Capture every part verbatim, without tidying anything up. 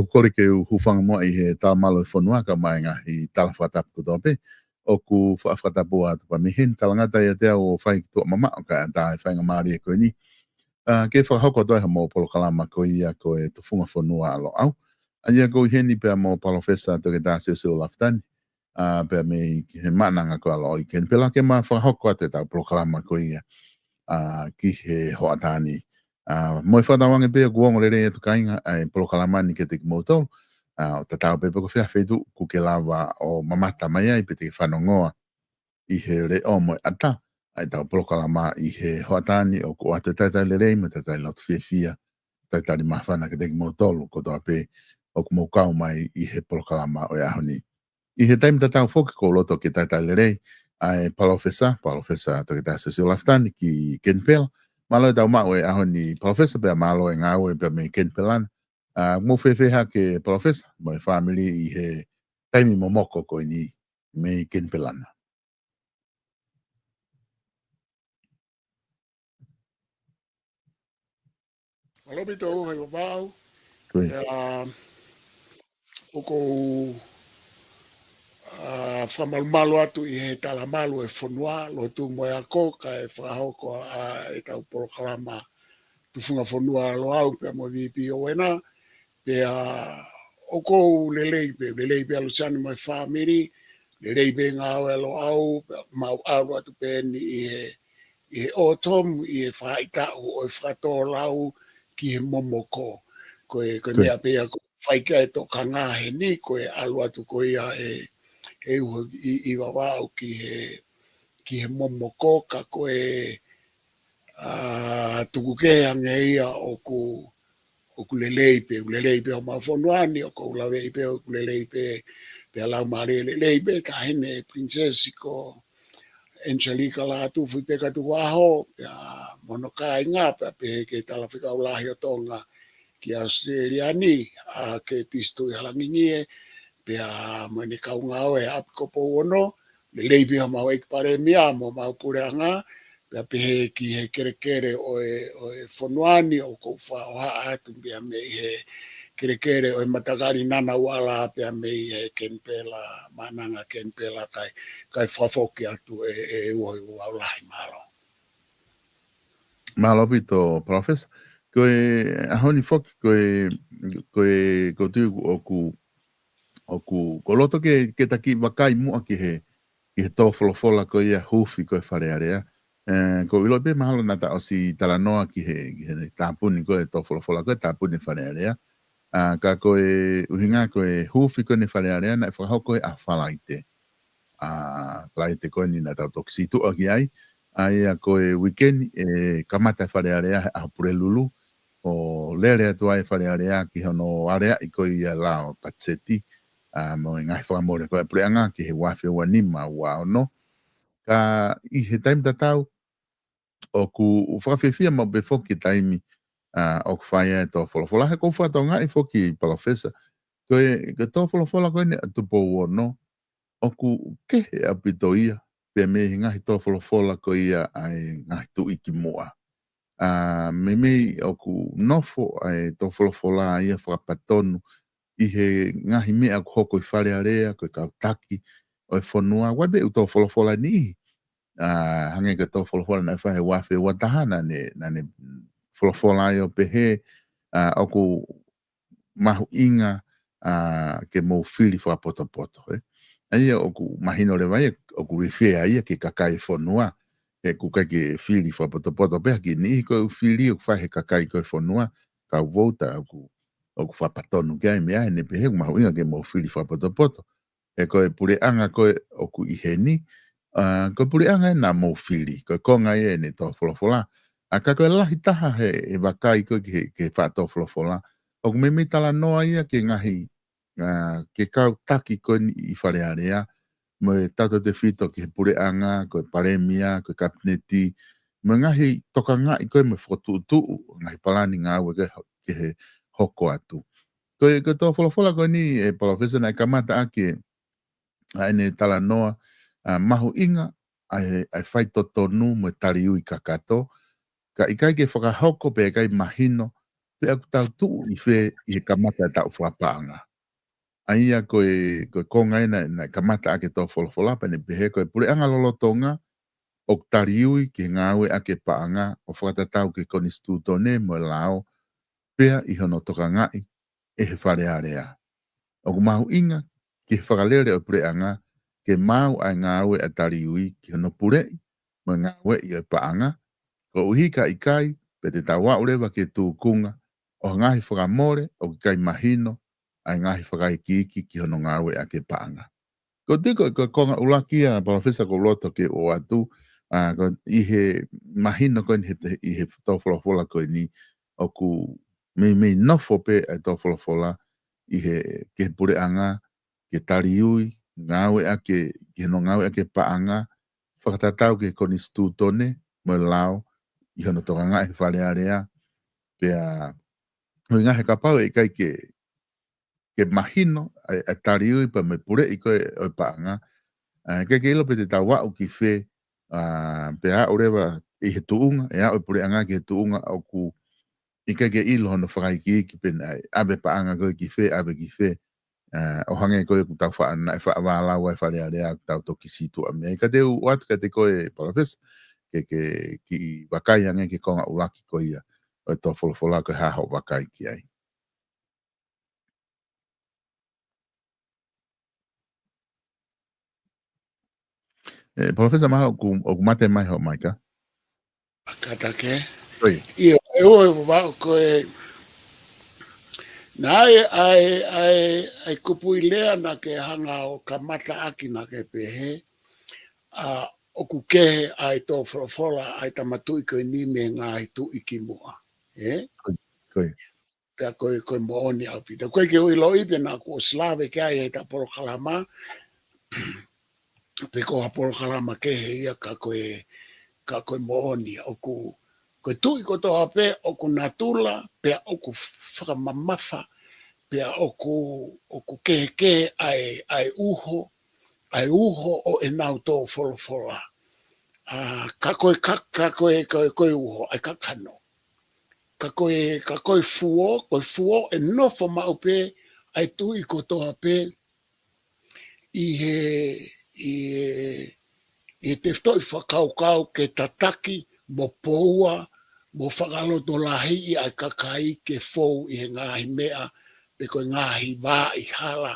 Kole ke u hūfanga muʻa ʻi he talamalu ʻo e fonua kae ʻumaʻā e ngaahi tala fakatapu kotoa pē. ʻOku fa-, fakatapu atu pē mei heni, talangata ʻiate au ʻo fai ki tuʻa mamaʻo kae ʻatā e faingamālie ko eni. ʻA, ke fakahoko atu ai haʻamou polokalama ko ia ko e Tufunga Fonua ʻa Loʻau. ʻA ia ʻoku ou ʻi heni pea mo Palōfesa Toketā Siosiua Lafitani. ʻA, pea mei he Maʻananga ko ē ʻa Loʻau ʻi Kenipela ke ma fakahoko atu ʻetau polokalama ko ia, ʻa, ki he hoʻatā ni. ʻA, mo e fakatauange pē ʻoku ongo lelei atu kāinga ʻa e polokalama ni kiate kimoutolu. ʻA, ʻo tatau pē pe ko fē ha feituʻu ʻoku ke lava ʻo mamata mai ai pe te ke fanongoa ʻi he leʻo mo e ʻata ʻa ʻetau polokalama ʻi he hoʻatā ni, ʻoku ʻoatu e talitali lelei mo e talitali loto fiefia, talitali māfana kiate kimoutolu kotoa pē ʻoku mou kau mai ʻi he polokalama ʻo e ʻaho ni. ʻI he taimi tatau foki ʻoku ou loto ke talitali lelei ʻa e Palōfesa, Palōfesa Toketā Siosiua Lafitani ki Kenipela. Mālō e tau maʻu e ʻaho ni Palōfesa pea mālō e ngāue pea mei Kenipela na. ʻA, mou fēfē hake Palōfesa mo e fāmili ʻi he taimi momoko ko eni mei Kenipela na? Mālō ʻaupito ʻa e Vavau. Ko ia. ʻIa, ʻoku ou, ʻa, fakamalumalu atu ʻi he talamalu ʻo e fonua, lotu mo e ako, kae fakahoko ʻa ʻetau polokalama Tufunga Fonua ʻa Loʻau pea mo e V P ʻo ena. Pea ʻoku ou lelei pē, lelei pē ʻa Lusiani mo e fāmili, lelei pē ngāue ʻa Loʻau, pea mau ʻalu atu pē eni ʻi he, ʻi he autumn, ʻi he faʻahitaʻu ʻo e fakatōlau ki he momoko. Ko e, ko e Ko ia. meʻa pē ia ʻoku fai ki ai e tokanga heni, ko e ʻalu atu ko ia ʻe, ʻe uho ʻi, ʻi Vavau ki he, ki he momoko, ka ko e, ʻa, tuku kehe ange ia ʻoku, ʻoku lelei pē, ʻoku lelei pē homau fonua ni, ʻoku ou laveʻi pē ʻoku lelei pē, pea laumālie lelei pē, taʻahine Princess ko Angelica Lātūfuipeka Tukuʻaho, pea mo hono kāinga, pea pehē ki he Talafekau Lahi ʻo Tonga ki ʻAositelēlia ni, ʻa Curtis Tuʻihalangingie, pea mo ʻene kaungāue ʻa ʻApikopo Ono, lelei pē homau ʻEiki Palēmia mo homau puleʻanga, pea pehē ki he kelekele ʻo e, ʻo e fonua ni ʻoku ou fakaʻohoa atu pea mei he kelekele ʻo e matakali Ngunnawal pea mei he Kenipela, Maʻananga Kenipela kae, kae fakafoki atu ʻe, ʻe uho ʻi Vavau lahi. Mālō. Mālō ʻaupito, Palōfesa. Ko e ʻaho ni foki, ko e, ko e, ʻoku ou tui ʻoku, ʻoku, ʻoku ou loto ke, ke ta kiʻi vakai muʻa ki he, ki he tō folofola ko ia huufi ko e Fale Alea. ʻE, ʻoku ou ʻilo pē mahalo naʻa ta ʻosi talanoa ki he, ki he tāpuni ko e tō folofola ko e tāpuni Fale Alea. ʻA, ka ko e ʻuhinga ko e huufi ko eni Fale Alea naʻe fakahoko he ʻaho Falaite. ʻA, Falaite ko eni naʻa tau toki sītuʻa ki ai. ʻA ia ko e uike ni ʻe kamata e Fale Alea he ʻaho Pulelulu, ʻo lele atu ai e Fale Alea ki hono aleaʻi ko ia e lao patiseti, ʻa, mo e ngaahi fakamole ko e puleʻanga ki he ua afe ua nima ua ono. Ka ʻi he taimi tatau, ʻoku ou fakafiefia maʻu pē foki e taimi, ʻa, ʻoku fai ai e tō folofola. He ʻoku ou fakatokangaʻi foki, Palōfesa, ko e, ko e tō folofola ko eni ʻa Tupou Ono, ʻoku kehe ʻaupito ia pea mei he ngaahi tō folofola ko ia ʻa e ngaahi tuʻi kimuʻa. ʻA, meimei ʻoku nofo ʻa e tō folofola ia fakapatonu ʻi he ngaahi meʻa ʻoku hoko ʻi Fale Alea, ko e kau taki ʻo e fonua, ʻoku ʻi ai pē ʻū tō folofola ʻe niʻihi. ʻA, hangē ko e tō folofola naʻe fai he ua afe ua taha naʻa ne, naʻa ne folofola ai ʻo pehē, ʻa, ʻoku mahuʻinga, ʻa, ke mou fili fakapotopoto, ē. ʻA ia ʻoku mahino leva ia, ʻoku refer ia ki he kakai e fonua, he ʻoku ʻikai ke fili fakapotopoto pē ha kiʻi niʻihi, ko e ʻū fili ʻoku fai he kakai ko e fonua, kau vouti ʻoku, ʻoku fakapatonu ki ai e meʻa, he naʻe pehē ʻoku mahuʻinga ke mou fili fakapotopoto. He ko e puleʻanga ko ē ʻoku ʻi heni, ʻa, ko e puleʻanga ē naʻa mou fili, ko e konga ia ʻene tō folofola. ʻA, ka ko e lahi taha he, he vakai ko ē ki he, ki he faʻa tō folofola, ʻoku meimei talanoa ia ki he ngaahi, ʻa, ki he kau taki ko eni ʻi Fale Alea, mo e tautautefito ki he puleʻanga, ko e palēmia, ko e kapineti, mo e ngaahi tokangaʻi ko ē mo e fokotuʻutuʻu, ngaahi palani ngāue ke, ke hoko atu. Ko e, ko e tō folofola ko eni, ʻe Palōfesa, naʻe kamata ʻaki ʻa ʻene talanoa, ʻa, mahuʻinga ʻa e, ʻa e faitotonu mo e taliui kakato, ka ʻikai ke fakahoko pea ʻikai mahino pe ʻoku tau tuʻu ʻi fē ʻi he kamata e taʻu fakapaʻanga. ʻA ia ko e, ko e konga ena naʻe kamata ʻaki e tō folofola pea ne pehē ko e puleʻanga lolotonga ʻoku taliui ki he ngāueʻaki e paʻanga ʻo fakatatau ki he konisitūtone mo e lao pea ʻi hono tokangaʻi ʻe he Fale Alea. ʻOku mahuʻinga ki he fakalele ʻo e puleʻanga ke maau ʻa e ngāue ʻa e taliui ki hono puleʻi mo e ngāueʻi ʻo e paʻanga, koeʻuhi ka ʻikai, pea te tau aʻu leva ki he tūkunga ʻo ha ngaahi fakamole ʻoku ʻikai mahino ʻa e ngaahi fakaikiiki ki hono ngāueʻaki e paʻanga. Ko e tiko ko e konga ʻuluaki ia, Palōfesa, ʻoku ou loto ke ʻoatu, ʻa, ko e ʻi he mahino ko eni he, ʻi he tō folofola ko eni, ʻoku meimei nofo pē ʻa e tō folofola ʻi he, ki he puleʻanga, ke taliui, ngāueʻaki, ki hono ngāueʻaki e paʻanga, fakatatau ki he konisitūtone mo e lao, ʻi hono tokangaʻi ʻe he Fale Alea, pea, ʻuhinga he kapau ʻe ʻikai ke, ke mahino ʻa e, ʻa e taliui pea mo e puleʻi ko ē ʻo e paʻanga, ʻa, ʻikai ke ʻilo pe te tau aʻu ki fē, ʻa, pea aʻu leva ʻi he tuʻunga, ʻe aʻu e puleʻanga ki he tuʻunga ʻoku ʻikai ke ʻilo hono fakaikiiki pe naʻe ʻave paʻanga ko ē ki fē, ʻave ki fē, ʻa, ʻo hangē ko ē ʻoku tau faʻa, naʻe faʻa vālau ai e Fale Alea ʻoku tau toki sītuʻa mei ai. Ka te u ʻoatu kiate koe, Palōfesa, ke, ke kiʻi vakai ange ki he konga ʻuluaki ko ia ʻo e tō folofola, ko e hā hoʻo vakai ki ai. ʻE, Palōfesa, mahalo ʻoku, ʻoku mate mai hoʻo maika. Kātaki. ʻIo. ʻIo, ʻe ua ʻe ua ko e, naʻe ʻi ai, ʻa e, ʻa e kupuʻi lea naʻa ke hanga ʻo kamata ʻaki naʻa ke pehē, ʻa, ʻoku kehe ʻa e tō folofola ʻa e tama tuʻi ko eni mei he ngaahi tuʻi kimuʻa. ʻE? Ko ia, ko ia. Pea ko e, ko e moʻoni ʻaupito. Ko e ke u ʻiloʻi pē naʻa ku ʻosi lave ki ai he ta polokalama, pe ko ha polokalama kehe ia ka ko e, ka ko e moʻoni ʻoku, ko e tuʻi kotoa pē ʻoku natula, pea ʻoku fakamamafa, pea ʻoku, ʻoku kehekehe ʻa e, ʻa e uho, ʻa e uho ʻo ʻenau tō folofola. ʻA, ka ko e ka, ka ko e, ka ko e uho, ʻa e kakano. Ka ko e, ka ko e fuo, ko e fuo ʻe nofo maʻu pē ʻa e tuʻi kotoa pē ʻi he, ʻi he, ʻi he tefitoʻi fakakaukau ke tataki mo poua mo fakalotolahiʻi ʻa e kakai ke fou ʻi he ngaahi meʻa pe ko e ngaahi vā ʻi hala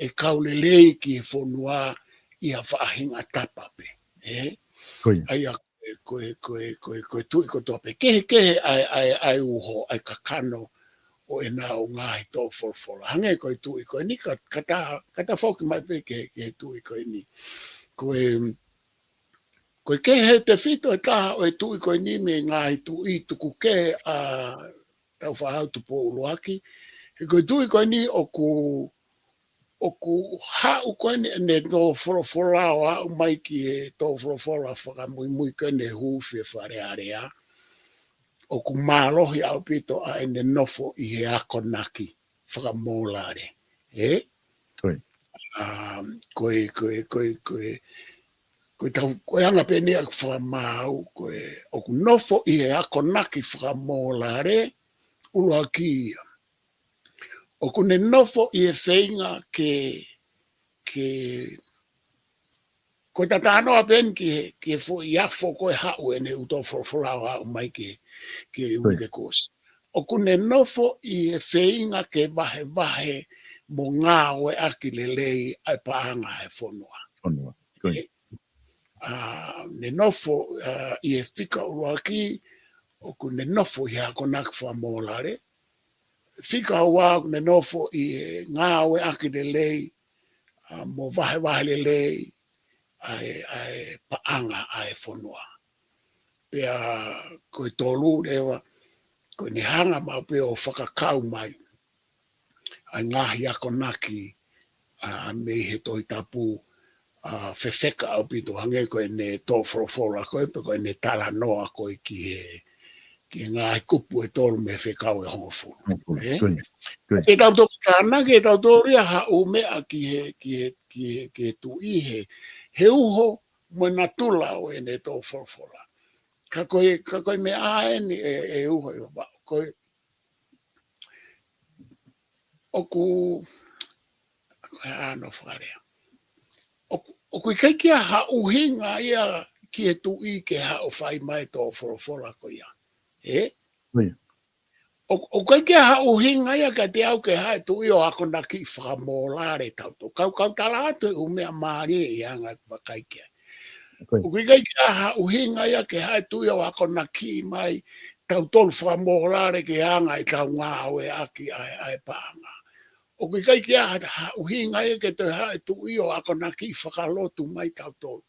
ʻe kau lelei ki he fonua ʻi ha faʻahinga tapa pē. ʻE? Ko ia. ʻA ia ko e, ko e, ko e, ko e, ko e tuʻi kotoa pē. Kehekehe ʻa e, ʻa e, ʻa e uho, ʻa e kakano ʻo ʻenau ngaahi tō folofola. Hangē ko e tuʻi ko eni ka, ka ta, ka ta foki mai pē ki he, ki he tuʻi ko eni. Ko e, ko e kehe tefito ʻe taha ʻo e tuʻi ko eni mei he ngaahi tuʻi tuku kehe ʻa Tāufaʻāhau Tupou ʻUluaki. He ko e tuʻi ko eni ʻoku, ʻoku haʻu ko eni ʻene tō folofola ʻo aʻu mai ki he tō folofola fakamuimui ko eni hūfi e Fale Alea. ʻOku mālohi ʻaupito ʻa ʻene nofo ʻi he akonaki fakamōlale. ʻE? Ko ia. ʻA, ko e, ko e, ko e, ko e, ko e tau, ko e anga pē eni ʻa e fakamaau, ko e, ʻoku nofo ʻi he akonaki fakamōlale, ʻuluaki ia. ʻOku ne nofo ʻi he feinga ke, ke, ko e talanoa pē eni ki he, ki he foʻi afo ko ē haʻu ʻene ʻū tō folofola ʻo aʻu mai ki he, ki he Ko ia. uike kuo ʻosi. ʻOku ne nofo ʻi he feinga ke vahevahe mo ngāueʻaki lelei ʻa e paʻanga ʻa e fonua. Fonua. Ko ia. ʻA, ne nofo, ʻa, ʻi he fika ʻuluaki, ʻoku ne nofo ʻi he akonaki fakamōlale. Fika ua ʻoku ne nofo ʻi he ngāueʻaki lelei, ʻa, mo vahevahe lelei ʻa e, ʻa e paʻanga ʻa e fonua. Pea ko e tolu leva, ko ʻene hanga maʻu pē ʻo fakakau mai ʻa e ngaahi akonaki, ʻa, mei he Tohi Tapu, ʻa, fefeka ʻaupito hangē ko ʻene tō folofola ko ē, pe ko ʻene talanoa ko ē ki he, ki he ngaahi kupu ʻe tolu mei he Fekau ʻe Hongofulu. Hongofulu, ʻE? ko ia, ko ia. Ke tau toki tānaki, ke tau toki ʻai ha ʻū meʻa ki he, ki he, ki he, ki he tuʻi he, he uho mo e natula ʻo ʻene tō folofola. Ka ko e, ka ko e meʻa eni ʻe, ʻe uho ʻi Vavaʻu. Ko e, ʻOku, ano fakalea. ʻOku, ʻoku ʻikai ke ʻi ai ha ʻuhinga ia ki he tuʻi ke haʻu ʻo fai mai e tō folofola ko ia. Ē? ʻOku, ʻoku ʻikai ke ʻi ai ha ʻuhinga ia kiate au ke haʻu e tuʻi ʻo akonakiʻi fakamōlale tautolu. Kau, kau tala atu e ʻū meʻa mālie ʻi he anga ʻeku vakai ki ai. ʻOku ʻikai ke ʻi ai ha ʻuhinga ia ke haʻu e tuʻi ʻo akonakiʻi mai tautolu fakamōlale ki he anga ʻetau ngāueʻaki ʻa e, ʻa e paʻanga. ʻOku ʻikai ke ʻi ai ha ʻuhinga ia ke toe haʻu e tuʻi ʻo akonakiʻi fakalotu mai tautolu.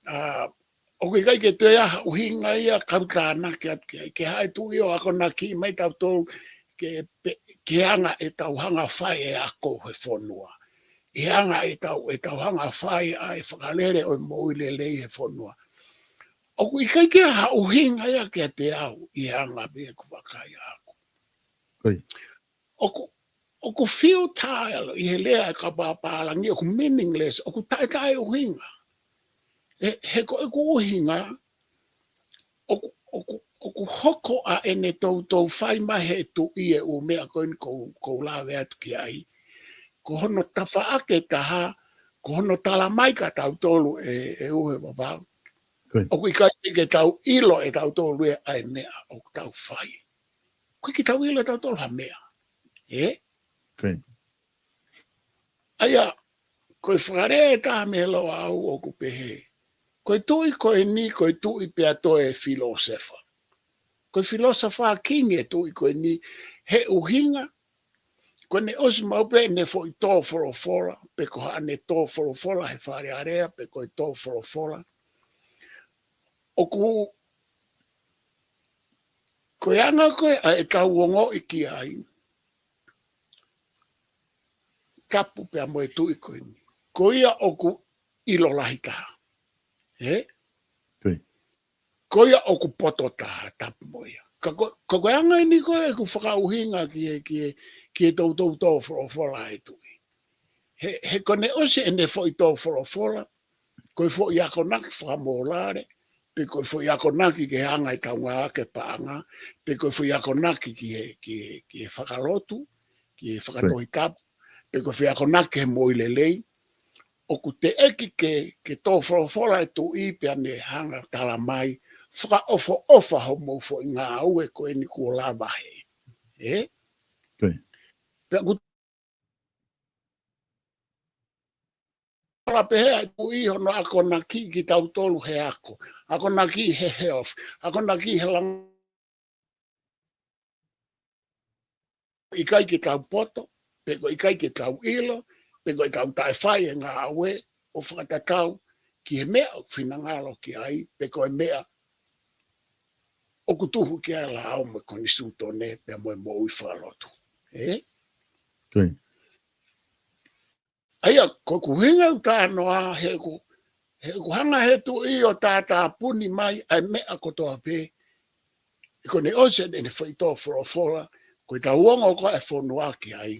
ʻA, ʻoku ʻikai ke toe ʻi ai ha ʻuhinga ia kau tānaki atu ki ai, ke haʻu e tuʻi ʻo akonakiʻi mai tautolu ke pe-, ki he anga ʻetau hanga ʻo fai e ako he fonua. ʻI he anga ʻetau, ʻetau hanga ʻo fai ʻa e fakalele ʻo e moʻui lelei he fonua. ʻOku ʻikai ke ʻi ai ha ʻuhinga ia kiate au ʻi he anga pē ʻeku vakai ʻaʻaku. ʻOku, ʻoku futile ʻi he lea ʻa e kau pālangi, ʻoku meaningless, ʻoku taʻetaʻeʻuhinga. He, he ko ʻeku ʻuhinga, ʻoku, ʻoku, ʻoku hoko ʻa ʻene toutou fai mai he tuʻi e ʻū meʻa ko eni ʻoku ou, ʻoku ou lave atu ki ai. Ko hono tafaʻaki ʻe taha, ko hono tala mai kia tautolu ʻe, ʻe Uhe Vavau. ʻOku ʻikai ke tau ʻilo ʻe tautolu ia ʻa e meʻa ʻoku tau fai. ʻOku ʻikai ke tau ʻilo ʻe tautolu ha meʻa. Ē? ʻA ia, ko e fakalea ʻe taha mei Loʻau ʻoku pehē. Ko e tuʻi ko eni, ko e tuʻi pea toe filōsefa. Ko e filōsefa kingi e tuʻi ko eni, he ʻuhinga, ko ʻene ʻosi maʻu pē ʻene foʻi tō folofola, pe ko haʻane tō folofola he Fale Alea, pe ko e tō folofola. ʻOku, ko e anga ko ē ʻa ʻetau ongoʻi ki ai, tapu pea mo e tuʻi ko eni. Ko ia ʻoku ʻilo lahi taha. Ē? Ko ia ʻoku poto taha, tapu mo ia. Ka ko, ka ko e anga eni ko ē ʻeku fakaʻuhinga ki he, ki he, ki he toutou tō folofola e tuʻi. He, he ko ʻene ʻosi ʻene foʻi tō folofola, ko e foʻi akonaki fakamōlale, pe ko e foʻi akonaki ki he anga ʻetau ngāueʻaki e paʻanga, pe ko e foʻi akonaki ki he, ki he, ki he fakalotu, ki he fakatohitapu, pe ko e foʻi akonaki ki he moʻui lelei, ʻoku teʻeki ke, ke tō folofola e tuʻi pea ne hanga ʻo tala mai, fakaʻofoʻofa hoʻomou foʻi ngāue ko eni kuo lava hē. Ē? Pea ʻoku tala pehē ʻa e tuʻi hono akonakiʻi kitautolu he ako, akonakiʻi he health, akonakiʻi he lang-, ʻikai ke tau poto, pe ko e ʻikai ke tau ʻilo, pe ko ʻetau taʻefai e ngāue ʻo fakatatau ki he meʻa ʻoku finangalo ki ai, pe ko e meʻa ʻoku tuhu ki ai e lao mo e konisitūtone pea mo e moʻui fakalotu. Ē? ʻA ia, ko ʻeku ʻuhinga ʻeku talanoa, he ʻoku, he ʻoku hanga he tuʻi ʻo tātāpuni mai ʻa e meʻa kotoa pē. He ko ʻene ʻosi ʻene foʻi tō folofola, ko ʻetau ongo ko ē e fonua ki ai.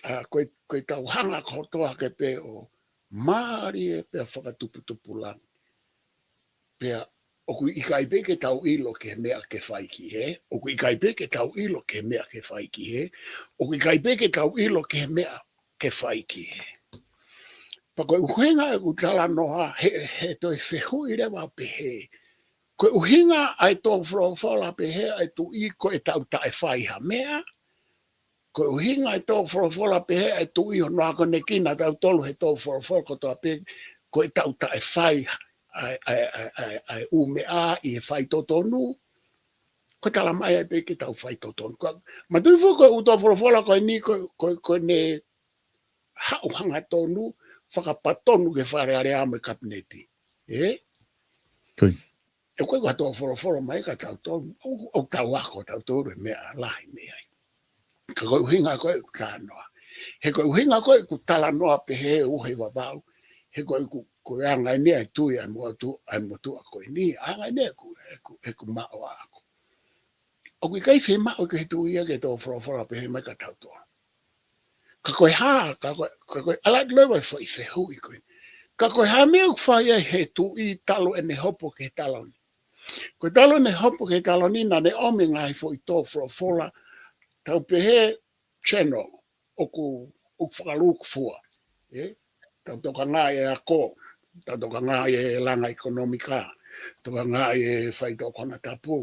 ʻA, ko e, ko ʻetau hanga kotoa ke pē ʻo mālie pea fakatuputupulangi. Pea ʻoku ʻikai pē ke tau ʻilo ki he meʻa ke fai ki hē, ʻoku ʻikai pē ke tau ʻilo ki he meʻa ke fai ki hē, ʻoku ʻikai pē ke tau ʻilo ki he meʻa ke fai ki hē. Pea ko e ʻuhinga ʻeku talanoa, he, he toe fehuʻi leva pehē. Ko e ʻuhinga ʻa e tō folofola pehē ʻa e tuʻi ko ʻetau taʻefai ha meʻa, ko e ʻuhinga e tō folofola pehē ʻa e tuʻi hono akonekina tautolu he tō folofola kotoa pē, ko ʻetau taʻefai ʻa e, ʻa e, ʻa e, ʻa e, ʻa e ʻū meʻa ʻi he faitotonu, ko e tala mai ai pē ke tau faitotonu. Ko, manatuʻi foki ko e ʻū tō folofola ko eni ko, ko, ko ʻene haʻu hangatonu, fakapatonu ki he Fale Alea mo e Kapineti. Ē? ʻOku ʻikai ko ha tō folofola mai kia tautolu, ʻoku, ʻoku tau ako tautolu e meʻa lahi mei ai. Ka ko e ʻuhinga ko ē ʻeku talanoa. He ko e ʻuhinga ko ē ʻeku talanoa pehē Uhe Vavau. He ko ʻeku, ko e anga eni ʻa e tui ʻa e motu-, ʻa e motuʻa ko eni. Anga eni ʻeku, ʻeku, ʻeku maʻu ʻaʻaku. ʻOku ʻikai fiemaʻu ke he tuʻi ia ke tō folofola pehē mai kia tautolu. Ka ko e hā, ka ko e, ka ko e, ʻalu atu leva e foʻi fehuʻi ko ē. Ka ko e hā e meʻa ʻoku fai ai he tuʻi talu ʻene hopo ki he taloni. Ko e talu ʻene hopo ki he taloni naʻa ne ʻomi e ngaahi foʻi tō folofola. Tau pehē, channel ʻoku, ʻoku fakalūkufua. ʻE? Tau tokangaʻi e ako, tau tokangaʻi e langa ʻekonōmika, tokangaʻi e faitoʻo konatapu,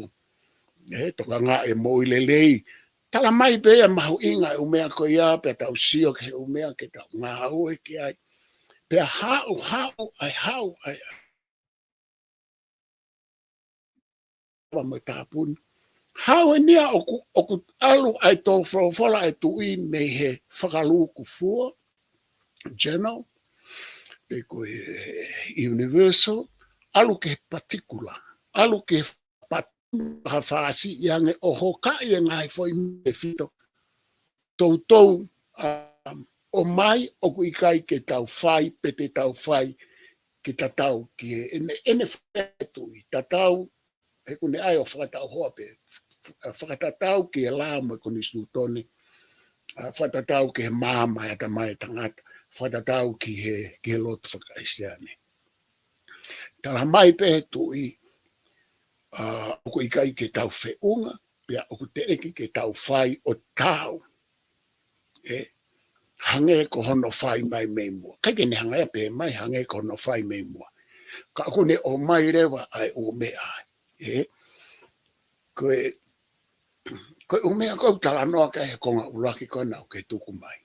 ʻe? Tokangaʻi e moʻui lelei. Tala mai pē ia mahuʻinga e ʻū meʻa ko ia, pea tau sio ki he ʻū meʻa ke tau ngāue ki ai. Pea haʻu, haʻu, ʻai haʻu, ʻai, ʻai. Wa mo e tāpuni. Haʻu eni ia ʻoku, ʻoku ʻalu ʻa e tō folofola ʻa e Tuʻi mei he fakalūkufua, general, pe ko e universal, ʻalu ki he particular, ʻalu ki he pat-, ha fāsiʻi ange ʻo hokaʻi e ngaahi foʻi meʻa ʻe fitu. Toutou, ʻa, ʻomai ʻoku ʻikai ke tau fai, pe te tau fai, ke tatau ki he, ʻene, ʻene fai e Tuʻi, tatau, he ʻoku ne ʻai ʻo fakatau hoa pē, ʻa, fakatatau ki he lao mo e konisitūtone, ʻa, fakatatau ki he maama ʻa e ʻatamai ʻo e tangata, fakatatau ki he, ki he lotu faka-Kalisitiane. Tala mai pē he Tuʻi, ʻa, ʻoku ʻikai ke tau feʻunga, pea ʻoku teʻeki ke tau fai ʻo taau. ʻE, hangē ko hono fai mai mei muʻa. ʻIkai ke ne hanga ia pē mai, hangē ko hono fai mei muʻa. Ka ʻoku ne ʻomai leva ʻa e ʻū meʻa. ʻE, ko e, ko e ʻū meʻa ko ē ʻoku talanoa ki ai he konga ʻuluaki ko ena ʻoku ke tuku mai.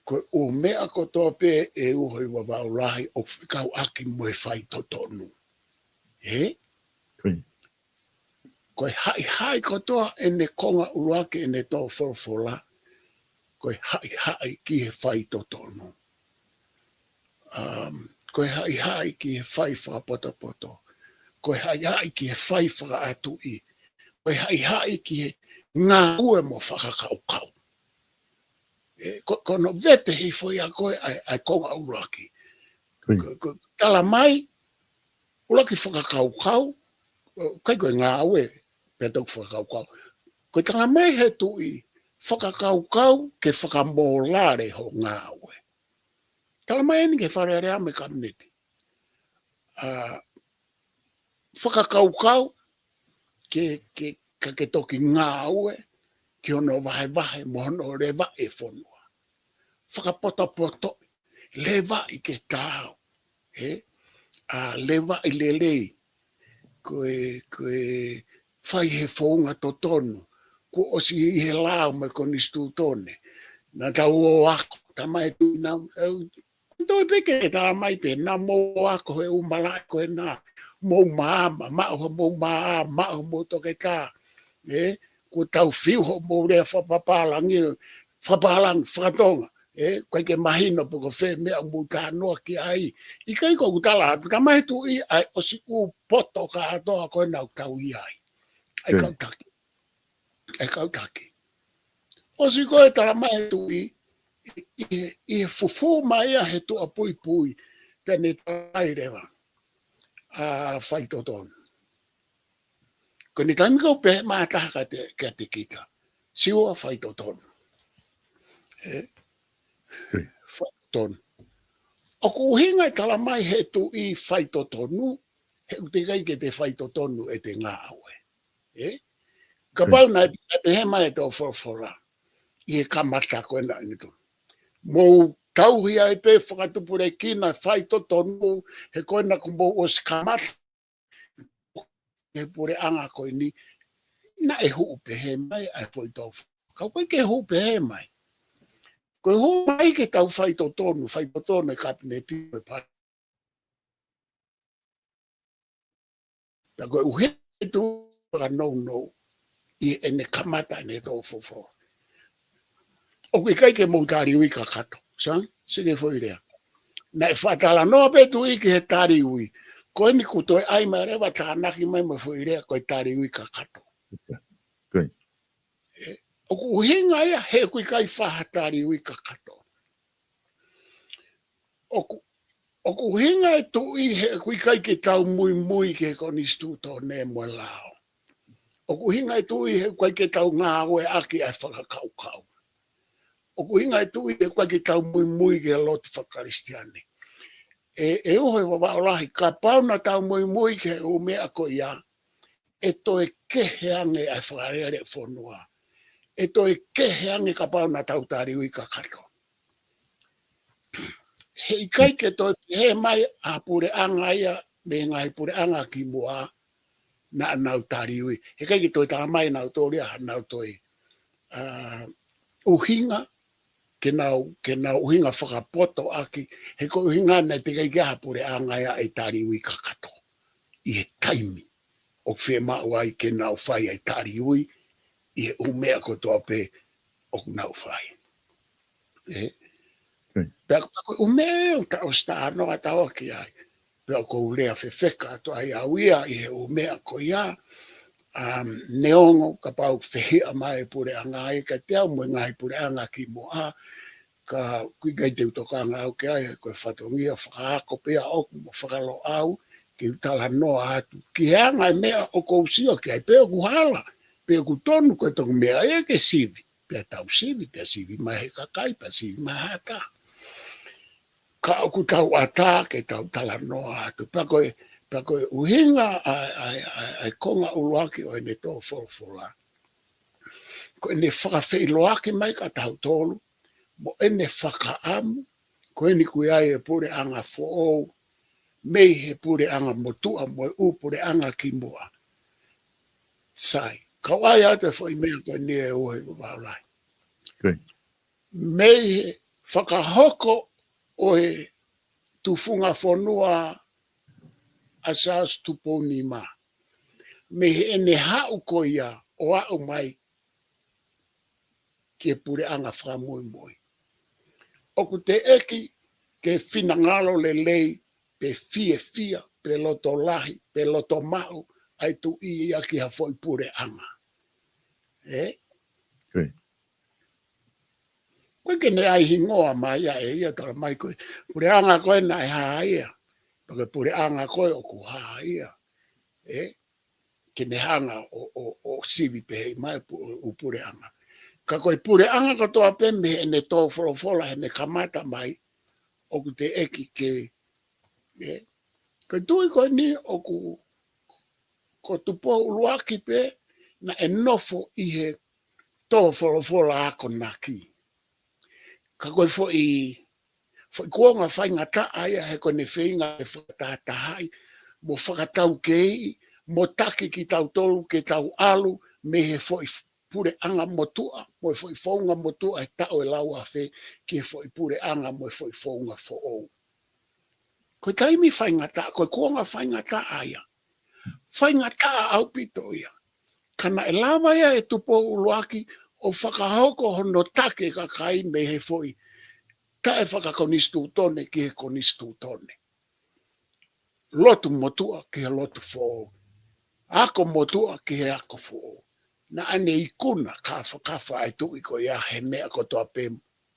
Ko e ʻū meʻa kotoa pē ʻe uho ʻi Vavaʻu Lahi ʻoku fekauʻaki mo e faitotonu. ʻE? Ko ia. Ko e haʻihaʻi kotoa ʻene konga ʻuluaki ʻene tō folofola, ko e haʻihaʻi ki he faitotonu. Um, ko e haʻihaʻi ki he fai fakapotopoto. Ko e haʻihaʻi ki he fai fakaʻatuʻi. Ko e haʻihaʻi ki he ngāue mo fakakaukau. ʻE, ko, ko hono vete hifo ia ko ē ʻa e, ʻa e konga ʻuluaki. Ko ia. Ko, ko, tala mai, ʻuluaki fakakaukau, ʻikai ko e ngāue, pea toki fakakaukau. Ko e tala mai he Tuʻi, fakakaukau ke fakamōlale ho ngāue. Tala mai eni ki he Fale Alea mo e Kapineti. ʻA, fakakaukau ke, ke, ka ke toki ngāue ki hono vahevahe mo hono levaʻi e fonua. Fakapotopoto, levaʻi ke taau, ʻe? ʻA, levaʻi lelei, ko e, ko e fai he founga totonu, kuo ʻosi ʻi he lao mo e konisitūtone. Naʻa tau ō ako, tala mai he Tuʻi naʻa, ʻe, Toe pē ke tala mai pē, naʻa mou ako he ʻū malaʻe ko ena, mou maama, maʻu hoʻomou maama, maʻu hoʻomou toketā. ʻE, kuo tau fiu hoʻomou lea fakapapālangi, fakapapālangi, fakatonga. ʻE, ʻikai ke mahino pe ko fē meʻa ʻoku mou talanoa ki ai. ʻIkai, ko ʻeku tala atu, tala mai he Tuʻi ʻa e ʻosi ʻū poto kātoa ko ena ʻoku tau ʻi ai. ʻA e kau taki. ʻA e kau taki. ʻOsi ko ē tala mai he Tuʻi, ʻi, ʻi, ʻi he fufū mai ia he tuʻapuipui, pea ne tala mai leva, ʻa, faitotonu. Ko ʻene taimi ko ē pehē mai ʻe taha kiate, kiate kita. Siua, faitotonu. ʻE? Faitotonu. ʻOku ʻuhinga e tala mai he Tuʻi faitotonu, he ʻoku teʻeki ai ke te faitotonu ʻete ngāue. ʻE? Kapau naʻe, naʻe pehē mai ʻe he tō folofola ʻi he kamata ko ena ʻanetu, mou tauhi ai pē fakatupulekina faitotonu, he ko ena kuo mou ʻosi kamata he puleʻanga ko eni, naʻe hū pehē mai ʻa e foʻi tō folofola. Ka ʻoku ʻikai ke hū pehē mai. Ko e hū mai ke tau faitotonu, faitotonu e Kapineti mo e Pale. Pea ko e ʻuhinga e Tuʻi fakanounou ʻi heʻene kamata ʻene tō folofola. ʻOku ʻikai ke mou taliui kakato. Sai? Sio ki he foʻi lea. Naʻe fakatalanoa pē Tuʻi ki he taliui. Ko eni kuo toe ʻai mai leva tānaki mai mo e foʻi lea ko e taliui kakato. Ko ia. ʻE, ʻoku ʻuhinga ia he ʻoku ʻikai fai ha taliui kakato. ʻOku, ʻoku ʻuhinga e Tuʻi he ʻoku ʻikai ke tau muimui ki he konisitūtone mo e lao. ʻOku ʻuhinga e Tuʻi he ʻoku ʻikai ke tau ngāueʻaki ʻa e fakakaukau. ʻOku ʻuhinga e Tuʻi he ʻoku ʻikai ke tau muimui ki he lotu faka-Kalisitiane. ʻE, ʻe uho ʻi Vavaʻu Lahi, kapau naʻa tau muimui ki he ʻū meʻa ko ia, ʻe toe kehe ange ʻa e fakalele fonua. ʻe toe kehe ange kapau naʻa tau taliui kakato. He ʻikai ke toe pehē mai ʻa e puleʻanga ia mei he ngaahi puleʻanga kimuʻa naʻa nau taliui. He ʻikai ke toe tala mai naʻa nau toli ʻa nau toe, ʻa, ʻuhinga, ke nau, ke nau ʻuhinga fakapotoʻaki, he ko e ʻuhinga naʻe teʻeki ai ke ʻi ai ha puleʻanga ia ʻe taliui kakato ʻi he taimi ʻoku fiemaʻu ai ke nau fai ai taliui ʻi he ʻū meʻa kotoa pē ʻoku nau fai. ʻE? Pea, pea ko e ʻū meʻa ʻoku ta ʻosi talanoa atu ki ai. Pea ʻoku ou lea fefeka atu ai au ia ʻi he ʻū meʻa ko ia. Um, neongo kapau fehiʻa mai e puleʻanga ia kiate au mo e ngaahi puleʻanga kimuʻa, ka ʻoku ʻikai te u tokanga au ki ai, ko e fatongia fakaako pē ia ʻoku mo fakaloʻau ke u talanoa atu ki he anga e meʻa ʻoku ou sio ki ai, pe ʻoku hala, pe ʻoku tonu, ko e toki meʻa ia ke sivi, pea tau sivi, pea sivi mai he kakai, pea sivi mai ha taha. Ka ʻoku tau ʻatā ke tau talanoa atu. Pea ko e, pea ko e ʻuhinga ʻa e, ʻa e, ʻa e, ʻa e konga ʻuluaki ʻo ʻene tō folofola, ko ʻene fakafeʻiloaki mai kia tautolu mo ʻene fakaʻamu, ko eni ʻoku ʻi ai e puleʻanga foʻou mei he puleʻanga motuʻa mo e ʻū puleʻanga kimuʻa. Sai, kau ʻai atu e foʻi meʻa ko eni ʻe ʻoe Vavaʻu Lahi. Mei he fakahoko ʻo e tufunga fonua ʻa Siaosi Tupou Nima, mei heʻene haʻu ko ia ʻo aʻu mai ki he puleʻanga fakamuimui, ʻoku teʻeki ke finangalo lelei, pe fiefia, pe loto lahi, pe loto maʻu ʻa e tuʻi ia ki ha foʻi puleʻanga. ʻE? ʻIkai ke ne ʻai hingoa mai ia ʻe ia, tala mai ko e puleʻanga ko ē naʻe hā ia, pe ko e puleʻanga ko ē ʻoku hā ia. ʻE? Ke ne hanga ʻo, ʻo, ʻo sivi pehē mai pu-, ʻū puleʻanga. Ka ko e puleʻanga kotoa pē mei heʻene tō folofola, heʻene kamata mai, ʻoku teʻeki ke, ʻe, ko e tuʻi ko eni ʻoku, ko Tupou ʻUluaki pē naʻe nofo ʻi he tō folofola akonaki. Ka ko e foʻi, foʻi kuonga faingataʻa ia he ko ʻene feinga ke fakatahatahaʻi mo fakataukeiʻi mo taki kitautolu ke tau ʻalu mei he foʻi puleʻanga motuʻa mo e foʻi founga motuʻa he taʻu ʻe laui afe ki he foʻi puleʻanga mo e foʻi founga foʻou. Ko e taimi faingataʻa, ko e kuonga faingataʻa ia. Faingataʻa ʻaupito ia. Ka naʻe lava ia ʻe Tupou ʻUluaki ʻo fakahoko hono taki e kakai mei he foʻi taʻefakakonisitūtone ki he konisitūtone. Lotu motuʻa ki he lotu foʻou. Ako motuʻa ki he ako foʻou. Naʻa ne ikuna kafakafa ʻa e tuʻi ko ia he meʻa kotoa pē,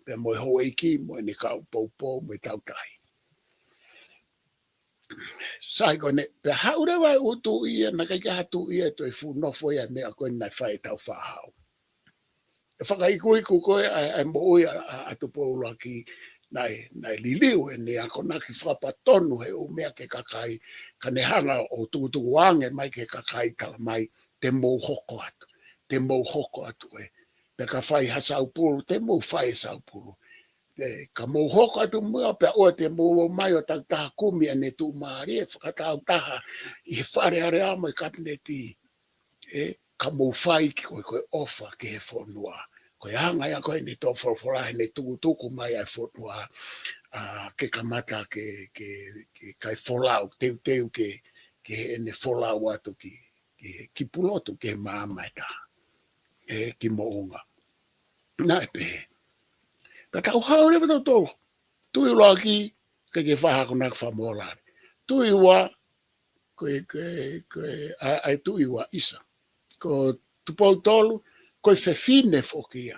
pea mo e houʻeiki, mo ʻene kau poupou, mo e tautahi. Sai ko eni, pea haʻu leva e ʻū tuʻi ia, naʻe ʻikai ke ʻi ai ha tuʻi ia ʻe toe fuʻu nofo ia he meʻa ko eni naʻe fai ʻe Tāufaʻāhau. ʻE fakaikuiku ko ē ʻa e, ʻa e moʻui ʻa, ʻa, ʻa Tupou ʻUluaki, naʻe, naʻe liliu ʻene akonaki fakapatonu he ʻū meʻa ki he kakai, ka ne hanga ʻo tukutuku ange mai ki he kakai, tala mai, te mou hoko atu, te mou hoko atu ē. Pea ka fai ha saupulu, te mou fai e saupulu. ʻE, ka mou hoko atu muʻa pea ʻoua te mou ō mai ʻo takitaha kumi ʻene tuʻumālie fakataautaha ʻi he Fale Alea mo e Kapineti. ʻE, ka mou fai ki ko e, ko e ʻofa ki he fonua. Ko e anga ia ko ē ʻene tō folofola, ʻene tukutuku mai ʻa e fonua, ʻa, ke kamata ke, ke, ke kai folau, teuteu ke, ke ʻene folau atu ki, ki, ki Pulotu, ki he maama ʻe taha. ʻE, ki Moʻunga. Naʻe pehē. Ka tau haʻu leva tautolu. Tuʻi ʻuluaki, ʻikai ke fai ha akonaki fakamōlale. Tuʻi ua, ko e, ko e, ko e, ʻa, ʻa e tuʻi ua ʻisa. Ko Tupou tolu, ko e fefine foki ia.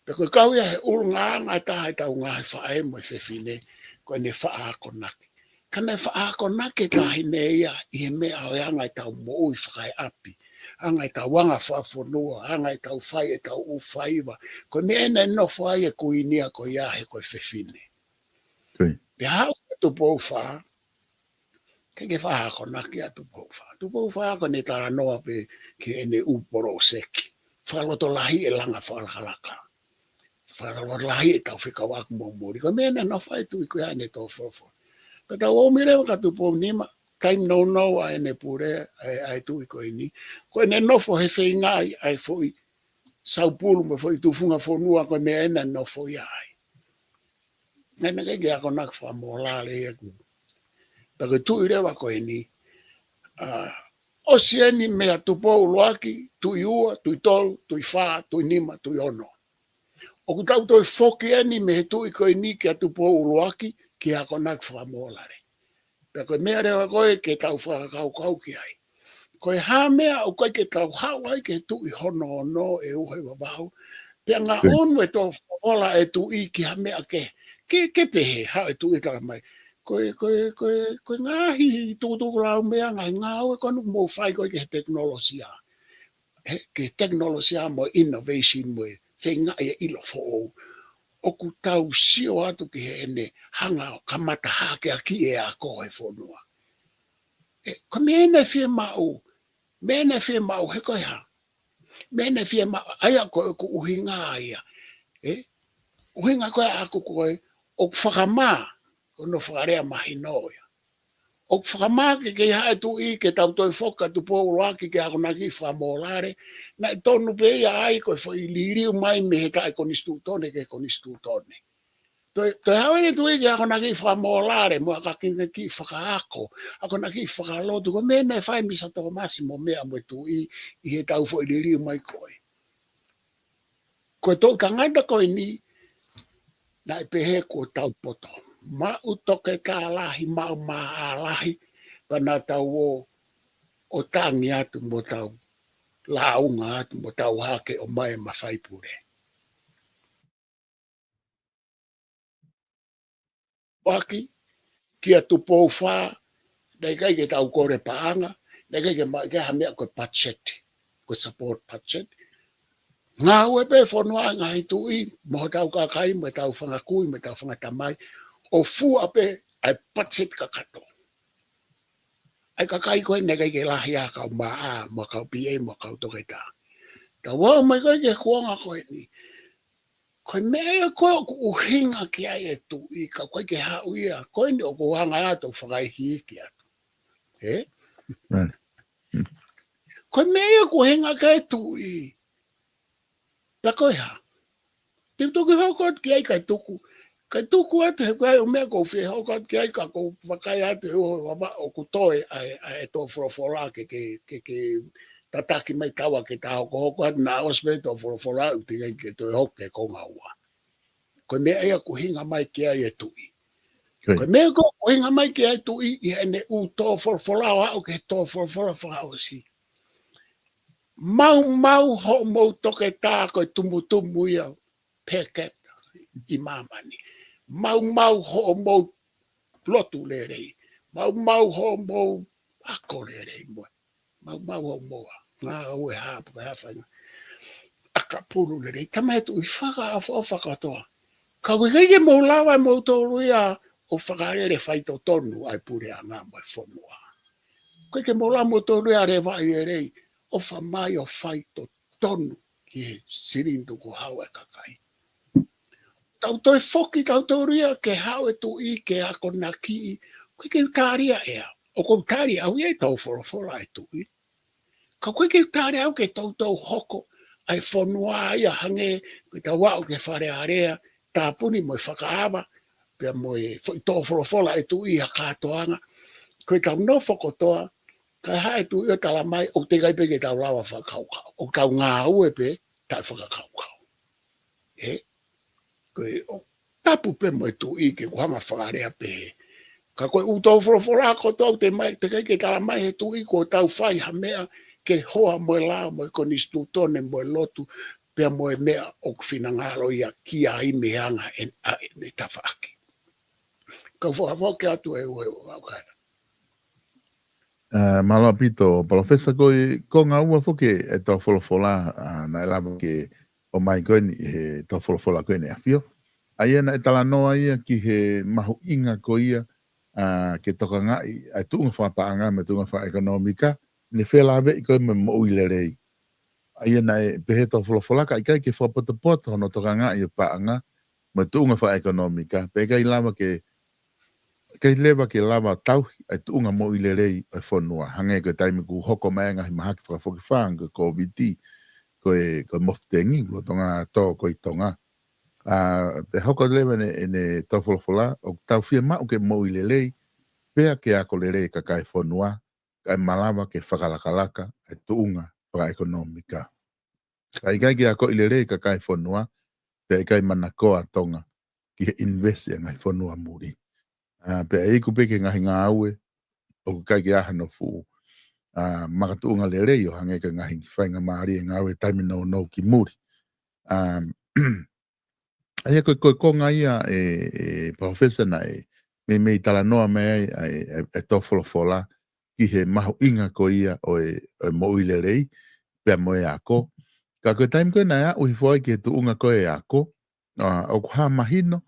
Pea ko e kau ia he ʻulungaanga ʻe taha ʻetau ngaahi faʻē mo e fefine, ko ʻene faʻa akonaki. Ka naʻe faʻa akonaki e taʻahine ia ʻi he meʻa ʻo e anga ʻetau moʻui fakaeʻapi, anga ʻetau anga fakafonua, anga ʻetau fai ʻetau ʻū faiva. Ko e meʻa naʻe nofo ai e kuini ia ko ia he ko e fefine. Pea haʻu ʻa Tupou fā, ʻikai ke fai ha akonaki ʻa Tupou fā. Tupou fā ko ʻene talanoa pē ki heʻene ʻū poloseki fakalotolahi e langa fakalakalaka. Fakalotolahi e tau fekauʻaki mo muli. Ko e meʻa naʻe nofo ai e tuʻi ko ia ʻene tō folofola. Pea tau ō mai leva kia Tupou Nima, taimi nounou ʻa ʻene pule, ʻa e, ʻa e tuʻi ko eni. Ko ʻene nofo he feingaʻi ʻa e foʻi saupulu mo e foʻi tufunga fonua ko e meʻa ena naʻe nofo ia ai. Naʻe ʻikai ke akonaki fakamōlale ia ki. Pea ko e tuʻi leva ko eni, ʻa, ʻosi eni meia Tupou ʻUluaki, Tuʻi Ua, Tuʻi Tolu, Tuʻi Fā, Tuʻi Nima, Tuʻi Ono. ʻOku tau toe foki eni mei he tuʻi ko eni kia Tupou ʻUluaki, ke akonaki fakamōlale. Pea ko e meʻa leva ko ē ke tau fakakaukau ki ai. Ko e hā e meʻa ʻoku ʻikai ke tau haʻu ai ki he tuʻi hono ono ʻe ʻuha ʻi Vavaʻu. Pea ngaʻunu e tō folofola e tuʻi ki ha meʻa ke, ke, ke pehē, haʻu e tuʻi tala mai. Ko e, ko e, ko e, ko e ngaahi tukutuku laumeʻa, ngaahi ngāue ko eni ʻoku mou fai ko ē ki he tekinolosia. He, ki he tekinolosia mo e innovation mo e feingaʻi e ʻilo foʻou. ʻOku tau sio atu ki heʻene hanga ʻo kamata hākeakiʻi e ako e fonua. ʻE, ko e meʻa ena ʻe fiemaʻu, meʻa ena ʻe fiemaʻu he ko e hā. Meʻa ena ʻe fiemaʻu, ʻa ia ko e, ko e ʻuhinga ia. ʻE, ʻuhinga ko ē ʻaku ko ē, ʻoku fakamā, ko hono fakalea mahino ia. ʻOku fakamā ke kei haʻu e tuʻi ke tau toe foki kia Tupou ʻUluaki ke akonaki fakamōlale, naʻe tonu pē ia ai ko e foʻi liliu mai mei he taʻe konisitūtone ki he konisitūtone. Toe, toe haʻu eni e tuʻi ke akonaki fakamōlale, mo akonaki fakaako, akonaki fakalotu, ko e meʻa naʻe fai ʻe Misa Tōmasi mo meʻa mo e tuʻi ʻi he tau foʻi liliu mai ko ē. Ko e toʻu tangata ko eni, naʻe pehē kuo tau poto. Maʻu toketā lahi, maʻu maʻa lahi, pea naʻa tau ō, ʻo tangi atu mo tau lāunga atu mo tau hake ʻo mai e mafai pule. ʻUluaki, kia Tupou Fā, naʻe ʻikai ke tau kole paʻanga, naʻe ʻikai ke ma-, ke ha meʻa ko e budget, ko e support budget. Ngāue pē fonua ngaahi tuʻi, mo hotau kakai, mo ʻetau fanga kui, mo ʻetau fanga tamai, ʻo fua pē ʻa e budget kakato. ʻA e kakai ko ē naʻe ʻikai ke lahi ʻa e kau maʻa, mo e kau P A, mo e kau toketā. Tau ō mai ko ē ki he kuonga ko eni. Ko e meʻa ia ko ē ʻoku ʻuhinga ki ai e tuʻi, ka ʻoku ʻikai ke haʻu ia, ko eni ʻoku ou hanga atu ʻo fakaikiiki atu. ʻE? Mm. Ko e meʻa ia ʻoku ʻuhinga ki ai e tuʻi. Pea ko e hā. Te u toki hoko atu ki ai kae tuku. Kae tuku atu he ko e ʻū meʻa ʻoku ou fie hoko atu ki ai ka ʻoku ou vakai atu he ʻoku Vavaʻu ʻoku toe ʻa e, ʻa e tō folofola ke, ke, ke, ke tataki mai taua ke ta hokohoko atu naʻa ʻosi pē tō folofola ʻoku teʻeki ai ke toe hoko ki he konga ua. Ko e meʻa ia ʻoku ʻuhinga mai ki ai e tuʻi. Ko e meʻa ko ē ʻoku ʻuhinga mai ki ai e tuʻi ʻi heʻene ʻū tō folofola ʻo aʻu ki he tō folofola fakaʻosi. Maumau hoʻomou toketā ko e tumutumu ia per capita ʻi māmani. Maumau hoʻomou lotu lelei. Maumau hoʻomou ako lelei mo e. Maumau hoʻomou ngāue hā pe ko e hā faʻahinga ʻakapulu lelei. Tamaiki, tuʻi, fakaʻofoʻofa kātoa. Ka ʻoku ʻikai ke mou lava ʻe moutolu ia ʻo fakalele faitotonu ʻa e puleʻanga mo e fonua. ʻOku ʻikai ke mou lava ʻe moutolu ia ʻo levaʻi lelei, ʻo fai mai ʻo faitotonu ki he silini tukuhau ʻa e kakai. Tau toe foki tautolu ia ke haʻu e tuʻi ke akonakiʻi, ʻoku ʻikai ke u tali ia ʻe au. ʻOku ou tali au ia ʻi he tō folofola ʻa e tuʻi. Ka ʻoku ʻikai ke u tali au ke toutou hoko ʻa e fonua ia hangē ko ʻetau aʻu ki he Fale Alea, tāpuni mo e fakaava, pea mo e foʻi tō folofola ʻa e tuʻi ʻi ha kātoanga. Ko ʻetau nofo kotoa, kae haʻu e tuʻi ʻo tala mai, ʻoku teʻeki ai pē ke tau lava fakakaukau. ʻOku tau ngāue pē taʻefakakaukau. ʻE? Ko e ʻo tapu pē mo e tuʻi ke ʻoku hanga fakalea pehē. Ka ko e ʻū tō folofola kotoa ʻoku teʻeki mai, teʻeki ai ke tala mai he tuʻi kuo tau fai ha meʻa ke hoa mo e lao mo e konisitūtone mo e lotu pea mo e meʻa ʻoku finangalo ia ki ai mei he anga ʻe, ʻa ʻene tafaʻaki. Kau fakafoki atu e ue o au kaila. ʻA, mālō ʻaupito, Palōfesa, ko e konga ua foki e tō folofola, ʻa, naʻe lava ke ʻomai ko eni he tō folofola ko eni ʻa e ʻAfio. ʻA ia naʻe talanoa ia ki he mahuʻinga ko ia, ʻa, ke tokangaʻi ʻa e tuʻunga fakapaʻanga mo e tuʻunga fakaʻekonōmika, ne felāveʻi ko ē mo e moʻui lelei. ʻA ia naʻe pehē ʻe he tō folofola ka ʻikai ke fakapotopoto hono tokangaʻi ʻo e paʻanga mo e tuʻunga fakaʻekonōmika, pea ʻikai lava ke, ʻikai leva ke lava tauhi ʻa e tuʻunga moʻui lelei ʻo e fonua. Hangē ko e taimi kuo hoko mai ngaahi mahaki fakafokifā, ko e Kōviti, ko e, ko e mofutengi, lolotonga tō ko ē ʻi Tonga. ʻA, pea hoko leva ʻene, ʻene tō folofola, ʻoku tau fiemaʻu ke moʻui lelei, pea ke ako lelei e kakai e fonua, kae malava ke fakalakalaka e tuʻunga fakaʻekonōmika. Ka ʻikai ke akoʻi lelei e kakai e fonua, pea ʻikai manakoa ʻa Tonga ki he invest ʻa e ngaahi fonua muli. ʻA, pea ʻe iku pē ki he ngaahi ngāue, ʻoku ʻikai ke ʻi ai hano fuʻu, ʻa, makatuʻunga lelei ʻo hangē ko e ngaahi faingamālie ngāue taimi nounou ki muli. ʻA, ʻA ia ko e, ko e konga ia ʻe, ʻe Palōfesa naʻe meimei talanoa mai ai ʻa e, ʻa e, ʻa e tō folofola ki he mahuʻinga ko ia ʻo e, ʻo e moʻui lelei, pea mo e ako. Ka ko e taimi ko ē naʻe aʻu hifo ai ki he tuʻunga ko ē e ako, ʻa, ʻoku hā mahino,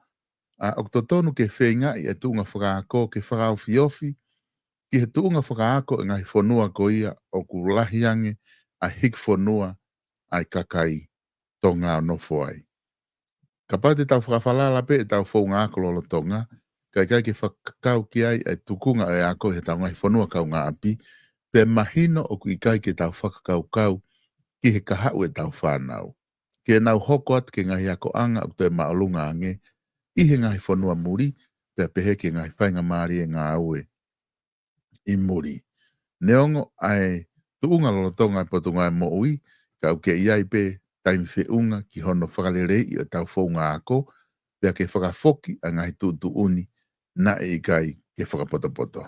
ʻa, ʻoku totonu ke feingaʻi e tuʻunga fakaako ke fakaofiofi ki he tuʻunga fakaako e ngaahi fonua ko ia ʻoku lahi ange ʻa e hiki fonua ʻa e kakai Tonga ʻo nofo ai. Kapau te tau fakafalala pē ʻetau founga ako lolotonga, ka ʻikai ke fakakau ki ai e tukunga ʻo e ako ʻi heʻetau ngaahi fonua kaungāʻapi, pea mahino ʻoku ʻikai ke tau fakakaukau ki he kahaʻu ʻetau fānau. Ke nau hoko atu ki he ngaahi akoʻanga ʻoku toe māʻolunga ange ʻi he ngaahi fonua muli, pea pehē ki he ngaahi faingamālie ngāue ʻi muli. Neongo ʻa e tuʻunga lolotonga e Potungāue Moʻui, ka ʻoku kei ʻi ai pē taimi feʻunga ki hono fakaleleiʻi ʻo ʻetau founga ako, pea ke fakafoki ʻa e ngaahi tuʻutuʻuni naʻe ʻikai ke fakapotopoto.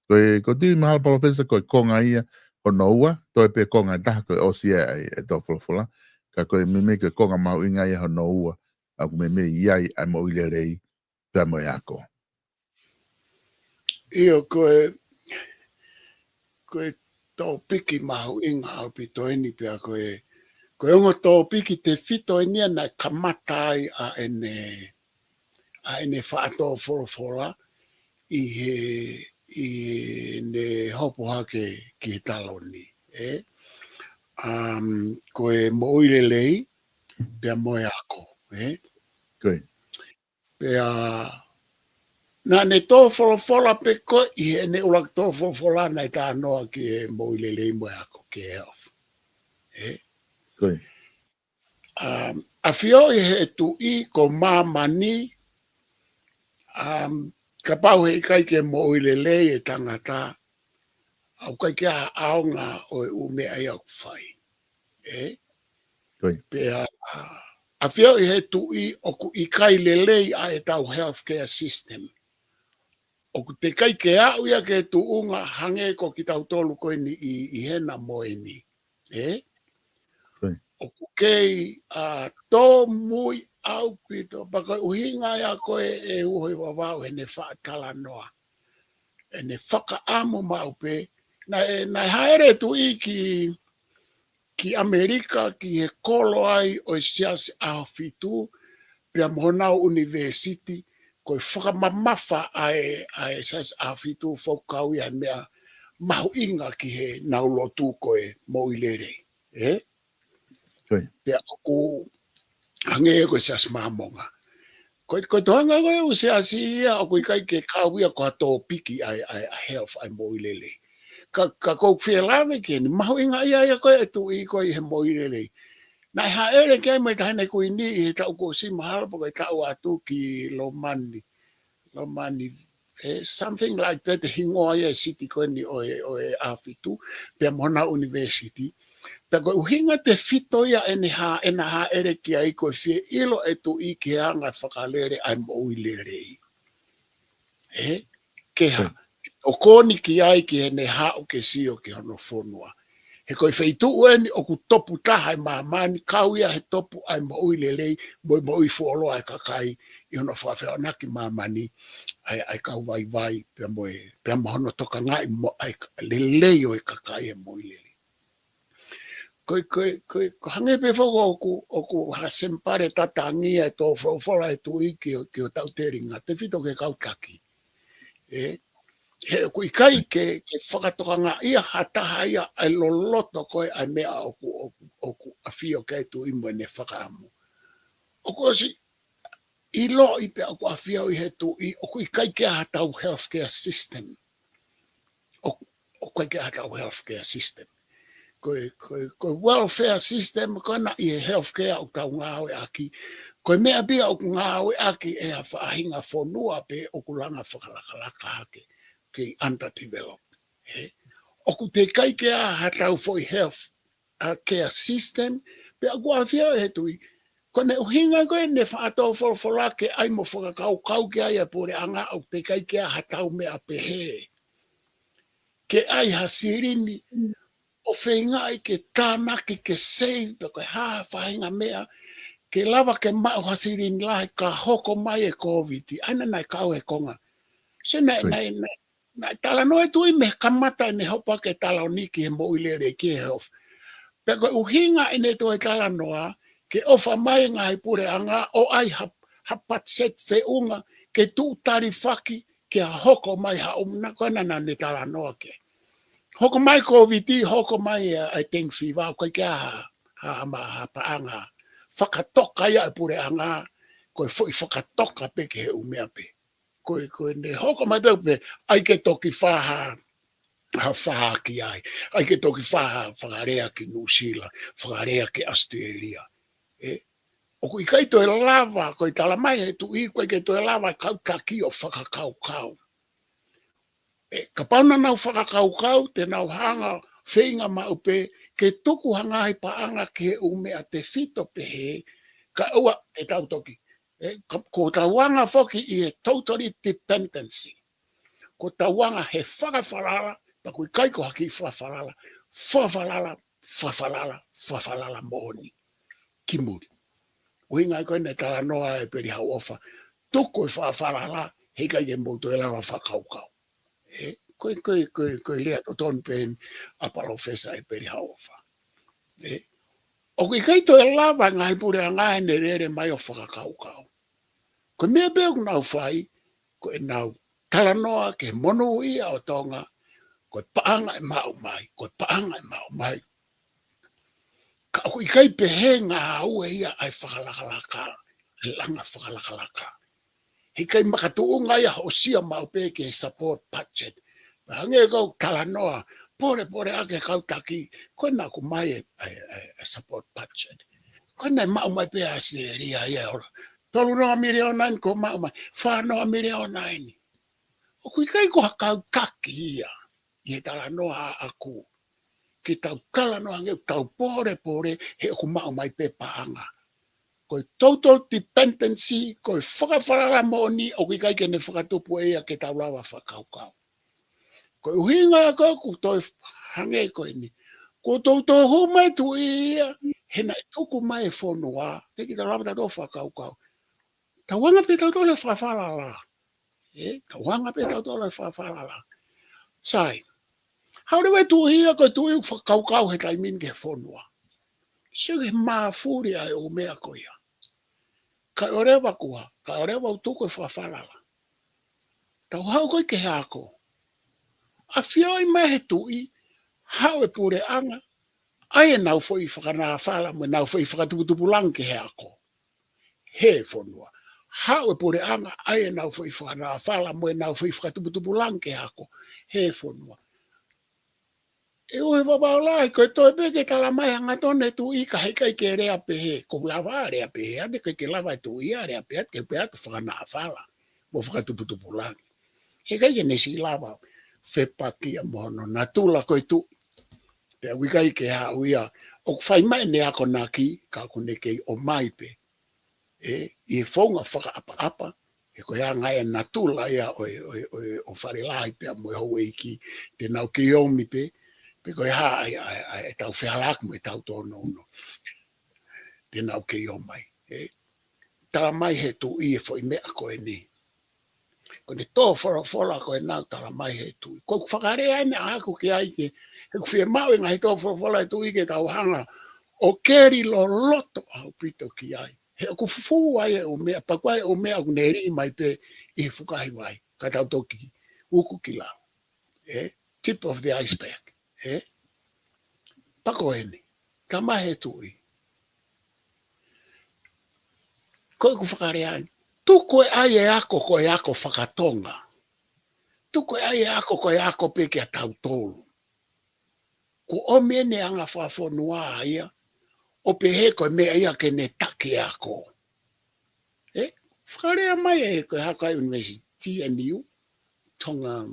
Ko e, ko e tui mahalo Palōfesa ko e konga ia hono ua, toe pē konga ʻe taha ko e ʻosi ia ʻa e, ʻa e tō folofola, ka ko e meimei ko e konga mahuʻinga ia hono ua, ʻa ʻoku meimei ʻi ai ʻa e moʻui lelei, pea mo e ako. ʻIo, ko e, ko e tōpiki mahuʻinga ʻaupito eni pea ko e, ko e ongo tōpiki tefito eni ia naʻe kamata ai ʻa ʻene, ʻa ʻene faʻa tō folofola ʻi he, ʻi heʻene hopo hake ki he taloni, ē? Um, ko e moʻui lelei, pea mo e ako, ē? Ko e. Pea, naʻa ne tō folofola pē ko ē ʻi heʻene ʻuluaki tō folofola naʻe talanoa ki he moʻui lelei mo e ako ki he health. Ē? Ko e. Um, ʻafioʻi ʻe he tuʻi ko māmani, um, kapau he ʻikai ke moʻui lelei e tangata, ʻoku ʻikai ke ʻi ai ha ʻaonga ʻo e ʻū meʻa ia ʻoku fai. Ē? Ko e. Pea, ʻafioʻi ʻe he tuʻi ʻoku ʻikai lelei ʻa ʻetau healthcare system. ʻOku teʻeki ai ke aʻu ia ki he tuʻunga hangē ko kitautolu ko eni ʻi, ʻi hena mo eni. Ē? Ko e. ʻOku kei, ʻa, tōmui ʻaupito, pea ko e ʻuhinga ia ko ē ʻe uho ʻi Vavaʻu heʻene faʻa talanoa. ʻEne fakaʻamu maʻu pē, naʻe, naʻe hāʻele e tuʻi ki, ki ʻAmelika, ki he kolo ai ʻo e Siasi ʻAhofitu, pea mo honau ʻunivēsiti, ko e fakamamafa ʻa e, ʻa e Siasi ʻAhofitu, fakakau ia he meʻa mahuʻinga ki heʻenau lotu ko e moʻui lelei. Ē? Ko e. Pea ʻoku hangē ko e Siasi Māmonga. Ko e, ko e toenga ko e ʻū siasi ia ʻoku ʻikai ke kau ia ko ha tōpiki ʻa e, ʻa e, ʻa e health ʻa e moʻui lelei. Ka, ka ʻoku ou fie lave ki heni, mahuʻinga ia ia ko e tuʻi ko e ʻi he moʻui lelei. Naʻe hāʻele ki ai mo e Taʻahine Kuini ʻi he taʻu kuo ʻosi mahalo pe ko e taʻu atu ki Lomani. Lomani, ē, something like that, hingoa ia e siti ko eni ʻo e, ʻo e ʻAhofitu, pea mo honau ʻunivēsiti. Pea ko e ʻuhinga tefito ia ʻene hā, ʻena hāʻele ki ai ko e fie ʻilo e tuʻi ki he anga e fakalele ʻa e moʻui lelei. Ē, ke hā, ke tokoni ki ai ki heʻene haʻu ke sio ki hono fonua. He ko e feituʻu eni ʻoku topu taha ʻi māmani, kau ia he topu ʻa e moʻui lelei, mo e moʻui fuoloa ʻa e kakai, ʻi hono fakafehoanaki māmani, ʻa e, ʻa e kau vaivai, pea mo e, pea mo hono tokangaʻi mo, ʻa e ka-, lelei ʻo e kakai he moʻui lelei. Ko e, ko e, ko e, ko e hangē pē foki ʻoku, ʻoku ha semipale tatangi ʻa e tō folofola e tuʻi ki, ki hotau telinga, tefito ki he kau taki. Ē, he ʻoku ʻikai ke, ke fakatokangaʻi ia ha taha ia ʻa e loloto ko ē ʻa e meʻa ʻoku, ʻoku, ʻoku ʻafio ki ai e tuʻi mo ʻene fakaʻamu. ʻOku ʻosi ʻiloʻi pē ʻoku ʻafio ʻi he tuʻi, ʻoku ʻikai ke ʻi ai haʻatau healthcare system. ʻOku, ʻoku ʻikai ke ʻi ai haʻatau healthcare system. Ko e, ko e, ko e welfare system, ko ena ʻi he healthcare ʻoku tau ngāueʻaki. Ko e meʻa pē ia ʻoku ngāueʻaki ʻe ha faʻahinga fonua pē ʻoku langa fakalakalaka hake. Kei underdeveloped. He? ʻOku teʻeki ai ke ʻi ai haʻatau foʻi health, a, care system, pea ʻoku ʻafio he tuʻi. Ko ʻene ʻuhinga ko ē ʻene faʻa tō folofola ke ʻai mo fakakaukau ki ai e puleʻanga ʻoku teʻeki ai ke ʻi ai haʻatau meʻa pehē. Ke ʻai ha silini, ʻo feingaʻi ke tānaki ke save, pe ko e hā ha faʻahinga meʻa, ke lava ke maʻu ha silini lahi ka hoko mai e Covid. ʻA ia naʻe kau he konga. So naʻe, naʻe, naʻe, naʻe talanoa e tuʻi mei he kamata ʻene hopo ki he taloni ki he moʻui lelei ki he health. Pea ko e ʻuhinga ʻene toe talanoa, ke ʻofa mai e ngaahi puleʻanga ʻo ʻai ha, ha budget feʻunga, ke tuʻu talifaki, ke hoko mai ha ʻumuna ko ena naʻa ne talanoa ki ai. Hoko mai Covid, hoko mai ʻa e, ʻa e dengue fever, ʻoku ʻikai ke ʻi ai ha, ha, ma, ha paʻanga fakatoka ia e puleʻanga, ko e foʻi fakatoka pē ki he ʻū meʻa pē. Ko e, ko ʻene hoko mai pē, pē, ʻai ke toki fai ha, ha fā ki ai. ʻAi ke toki fai ha fakalea ki Nuʻusila, fakalea ki ʻAositelēlia. ʻE, ʻoku ʻikai toe lava, ko e talamai he tuʻi, ʻoku ʻikai ke toe lava e kau taki ʻo fakakaukau. ʻE, kapau naʻa nau fakakaukau, te nau hanga feinga maʻu pē, ke tuku ha ngaahi paʻanga ki he ʻū meʻa tefito pehē, kae ʻoua te tau toki. ʻE, ka, ko ʻetau anga foki ʻi he totally dependency. Ko ʻetau anga he fakafalala, pea ʻoku ʻikai ko ha kiʻi fakafalala, fakafalala, fakafalala, fakafalala moʻoni. Ki muli. ʻUhinga ko ē naʻe talanoa e Peli Hauʻofa. Tuku e fakafalala, heʻikai ke mou toe lava fakakaukau. ʻE, ko e, ko e, ko e, ko e lea totonu pē eni ʻa Palōfesa e Peli Hauʻofa. ʻE, ʻoku ʻikai toe lava e ngaahi puleʻanga ʻene lele mai ʻo fakakaukau. Ko e meʻa pē ʻoku nau fai, ko ʻenau talanoa ki he monūʻia ʻo Tonga, ko e paʻanga ʻe maʻu mai, ko e paʻanga ʻe maʻu mai. Ka ʻoku ʻikai pehē ngāue ia ʻa e fakalakalaka, ʻa e langa fakalakalaka. Heʻikai makatuʻunga ia hoʻo sio maʻu pē ki he support budget. Pea hangē ko e talanoa, polepole ʻaki e kau taki, ko ena ʻoku mai e, e, e, e support budget. Ko ena ʻe maʻu mai pē ʻa ʻAositelēlia ia ʻe ora. Tolu noa miliona eni kuo maʻu mai, fā noa miliona eni. ʻOku ʻikai ko ha kau taki ia, ʻi he talanoa ʻaʻaku. Ke tau talanoa ange, tau polepole, he ʻoku maʻu mai pē paʻanga. Ko e total dependency, ko e fakafalala moʻoni, ʻoku ʻikai ke ne fakatupu ʻe ia ke tau lava fakakaukau. Ko e ʻuhinga ko ē ʻoku toe hangē ko eni. Ko e toutou hū mai e tuʻi ia, he naʻe tuku mai e fonua, ke ke tau lava tautolu fakakaukau. Tau anga pē tautolu e fakafalala. ʻE, tau anga pē tautolu e fakafalala. Sai. Haʻu leva e tuʻi ia, ko e tuʻi ʻoku fakakaukau he taimi ni ki he fonua. Sio ki he māfuli ʻa e ʻū meʻa ko ia. Kae ʻoua leva kuo, kae ʻoua leva ʻo tuku e fakafalala. Tau haʻu ko ē ki he ako. ʻAfioʻi mai he tuʻi, haʻu e puleʻanga, ʻai ʻenau foʻi fakanāfala mo ʻenau foʻi fakatuputupulangi ki he ako. He fonua. Haʻu e puleʻanga, ʻai ʻenau foʻi fakanāfala mo ʻenau foʻi fakatuputupulangi ki he ako. He fonua. ʻE ʻuhi vavao lahi, ko e toe pē ke talamai hangatonu e tuʻi ka heʻikai ke lea pehē. Ko e lava lea pehē, ʻa ē ʻikai ke lava e tuʻi ia lea pehē, ke pehē atu fakanāfala mo fakatuputupulangi. Heʻikai ke ne siʻi lava fepaki ia mo hono natula ko e tuʻi. Pea ʻoku ʻikai ke haʻu ia, ʻoku fai mai ʻene akonaki, ka ʻoku ne kei ʻomai pē. ʻE, ʻi he founga fakaʻapaʻapa, he ko e anga e natula ia ʻo e, ʻo e, ʻo e, ʻo Falelahi pea mo e houʻeiki, te nau kei omi pē, pe ko e hā ʻa e, ʻa e, ʻa e, ʻetau fehālaaki mo ʻetau tōnounou. Te nau kei ō mai. ʻE, talamai he tuʻi e foʻi meʻa ko eni. Ko ʻene tō folofola ko ena ʻoku talamai he tuʻi. Ko ʻeku fakalea eni ʻaʻaku ki ai ke, he ʻoku fiemaʻu e ngaahi tō folofola e tuʻi ke tau hanga ʻo keli loloto ʻaupito ki ai. He ʻoku fufū ai e ʻū meʻa, pea ko e ʻū meʻa ʻoku ne lī mai pē ʻi he fukahi vai. Ka tau toki uku ki lalo. ʻE, tip of the iceberg. ʻE, pea ko eni. Talamai he tuʻi, ko ʻeku fakalea ni, tuku e ʻai e ako ko e ako fakatonga. Tuku e ʻai e ako ko e ako pē kia tautolu. Kuo ʻomi ʻene anga fakafonua ia, ʻo pehē ko e meʻa ia ke ne taki e ako. ʻE, fakalea mai ʻe he ko e hako ʻa e university, T N U, Tonga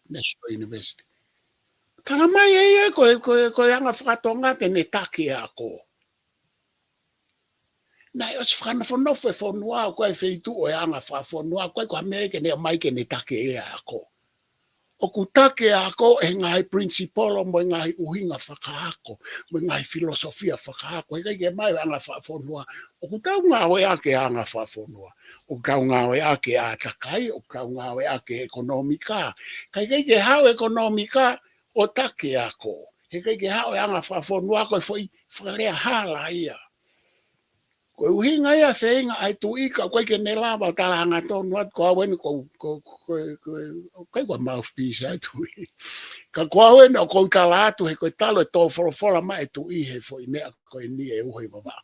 National University. Talamai ʻe ia ko e, ko e, ko e anga fakatonga te ne taki e ako. Naʻe ʻosi fakanofonofo e fonua, ʻoku ʻi ai e feituʻu ʻo e anga fakafonua, ʻoku ʻikai ko ha meʻa ke ne ʻomai ke ne taki e ako. ʻOku taki e ako ʻe he ngaahi principle mo e ngaahi ʻuhinga fakaako, mo e ngaahi filosofia fakaako, heʻikai ke ʻomai e anga fakafonua. ʻOku tau ngāueʻaki e anga fakafonua. ʻOku tau ngāueʻaki e ʻātakai, ʻoku tau ngāueʻaki e ʻekonōmika. Ka ʻikai ke haʻu e ʻekonōmika ʻo taki e ako. Heʻikai ke haʻu e anga fakafonua, ko e foʻi fakalea hala ia. Ko e ʻuhinga ia e feinga ʻa e tuʻi ka ʻoku ʻikai ke ne lava ʻo tala hangatonu atu ko au eni ko, ko, ko, ko, ʻikai ko e mouthpiece ʻa e tuʻi. Ka ko au eni ʻoku ou tala atu he ko e talu e tō folofola mai e tuʻi he foʻi meʻa ko eni ʻe Uhoivava.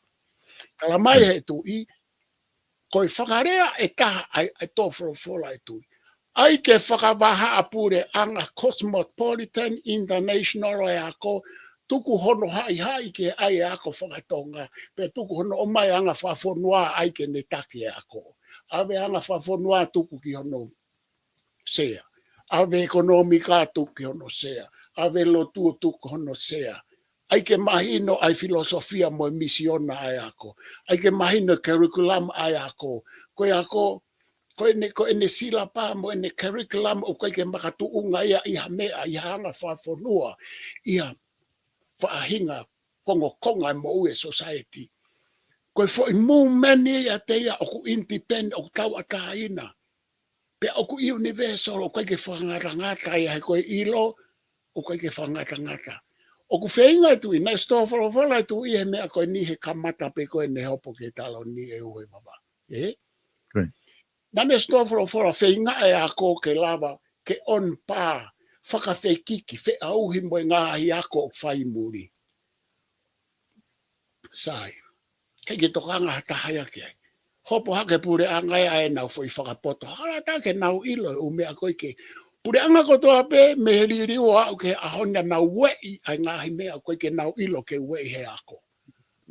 Talamai he tuʻi, ko e fakalea ʻe taha ʻa e, ʻa e tō folofola e tuʻi. ʻAi ke fakavahaʻapuleʻanga cosmopolitan international e ako, tuku hono haʻihaʻi ke ʻai e ako fakatonga, pea tuku hono ʻomai anga fakafonua ʻai ke ne taki e ako. ʻAve anga fakafonua tuku ki hono sea. ʻAve ʻekonōmika tuku ki hono sea. ʻAve lotu tuku hono sea. ʻAi ke mahino ʻa e filosofia mo e misiona ʻa e ako. ʻAi ke mahino e curriculum ʻa e ako. Ko e ako, ko ʻene, ko ʻene silapa mo ʻene curriculum ʻoku ʻikai ke makatuʻunga ia ʻi ha meʻa, ʻi ha anga fakafonua, ʻi ha faʻahinga kongokonga e moʻui e society. Ko e foʻi movement ia ʻiate ia ʻoku independent, ʻoku tauʻatāina. Pea ʻoku universal, ʻoku ʻikai ke fakangatangata ia he ko e ʻilo, ʻoku ʻikai ke fakangatangata. ʻOku feinga e tuʻi, naʻe ʻosi tō folofola e tuʻi he meʻa ko eni he kamata pē ko eni hopo ki he taloni ʻe Uhoivava. ʻE? Naʻe ʻosi tō folofola feinga e ako ke lava, ke on par, fakafekiki, feʻauhi mo e ngaahi ako ʻoku fai muli. Sai. ʻIkai ke tokanga ha taha ia ki ai. Hopo hake puleʻanga ia ʻa ʻenau foʻi fakapoto. Hala atu ke nau ʻilo e ʻū meʻa ko ē ke. Puleʻanga kotoa pē mei he liliu ʻo aʻu ki he ʻaho ni naʻa nau ueʻi ʻa e ngaahi meʻa ko ē ke nau ʻilo ke ueʻi he ako.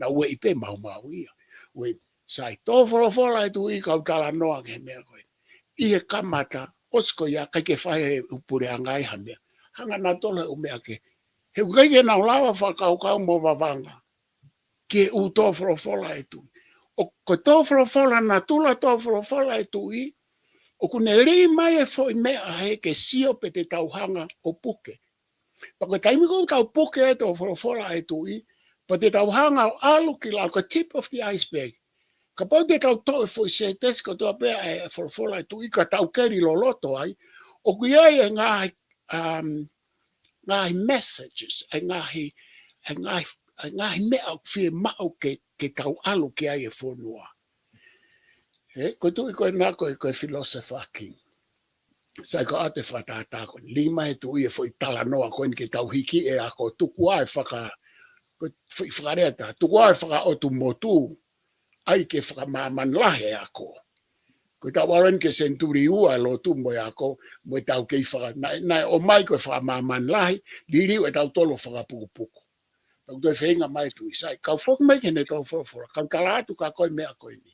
Naʻa nau ueʻi pē maumau ia. Ueʻi. Sai. Tō folofola e tuʻi kau talanoa ki he meʻa ko ē. ʻI he kamata, ʻosi ko ia ʻikai ke fai he ʻū puleʻanga ia ha meʻa. Hanga nautolu he ʻū meʻa ke. He ʻikai ke nau lava fakakaukau mo vavanga ki he ʻū tō folofola e tuʻi. ʻO ko e tō folofola, natula tō folofola e tuʻi, ʻoku ne lī mai e foʻi meʻa he ke sio pe te tau hanga ʻo puke. Pea ko e taimi ko ē ʻoku tau puke e tō folofola e tuʻi, pea te tau hanga ʻo ʻalu ki lalo, ko e tip of the iceberg. Kapau te tau toʻo e foʻi sētesi kotoa pē ʻa e folofola e tuʻi ka tau keli loloto ai, ʻoku ʻi ai e ngaahi, um, ngaahi messages, e ngaahi, e ngaahi, e ngaahi meʻa ʻoku fiemaʻu ke, ke tau ʻalu ki ai e fonua. ʻE, ko e tuʻi ko ena ko e, ko e philosopher king. Sai, ko ʻete fakatātā ko eni. Lī mai he tuʻi e foʻi talanoa ko eni ke tau hiki e ako, tuku ā e faka, ko e foʻi fakalea ʻe taha, tuku ā e fakaʻotu motu, ʻai ke fakamāmani lahi e ako. Ko ʻetau ʻalu eni ki he senituli ua e lotu mo e ako, mo ʻetau kei faka, naʻe, naʻe ʻomai ko e fakamāmani lahi, liliu ʻe tautolu ʻo fakapukupuku. Tau toe feinga mai e tuʻi, sai, kau foki mai ki heʻene tō folofola, kau tala atu kia koe e meʻa ko eni.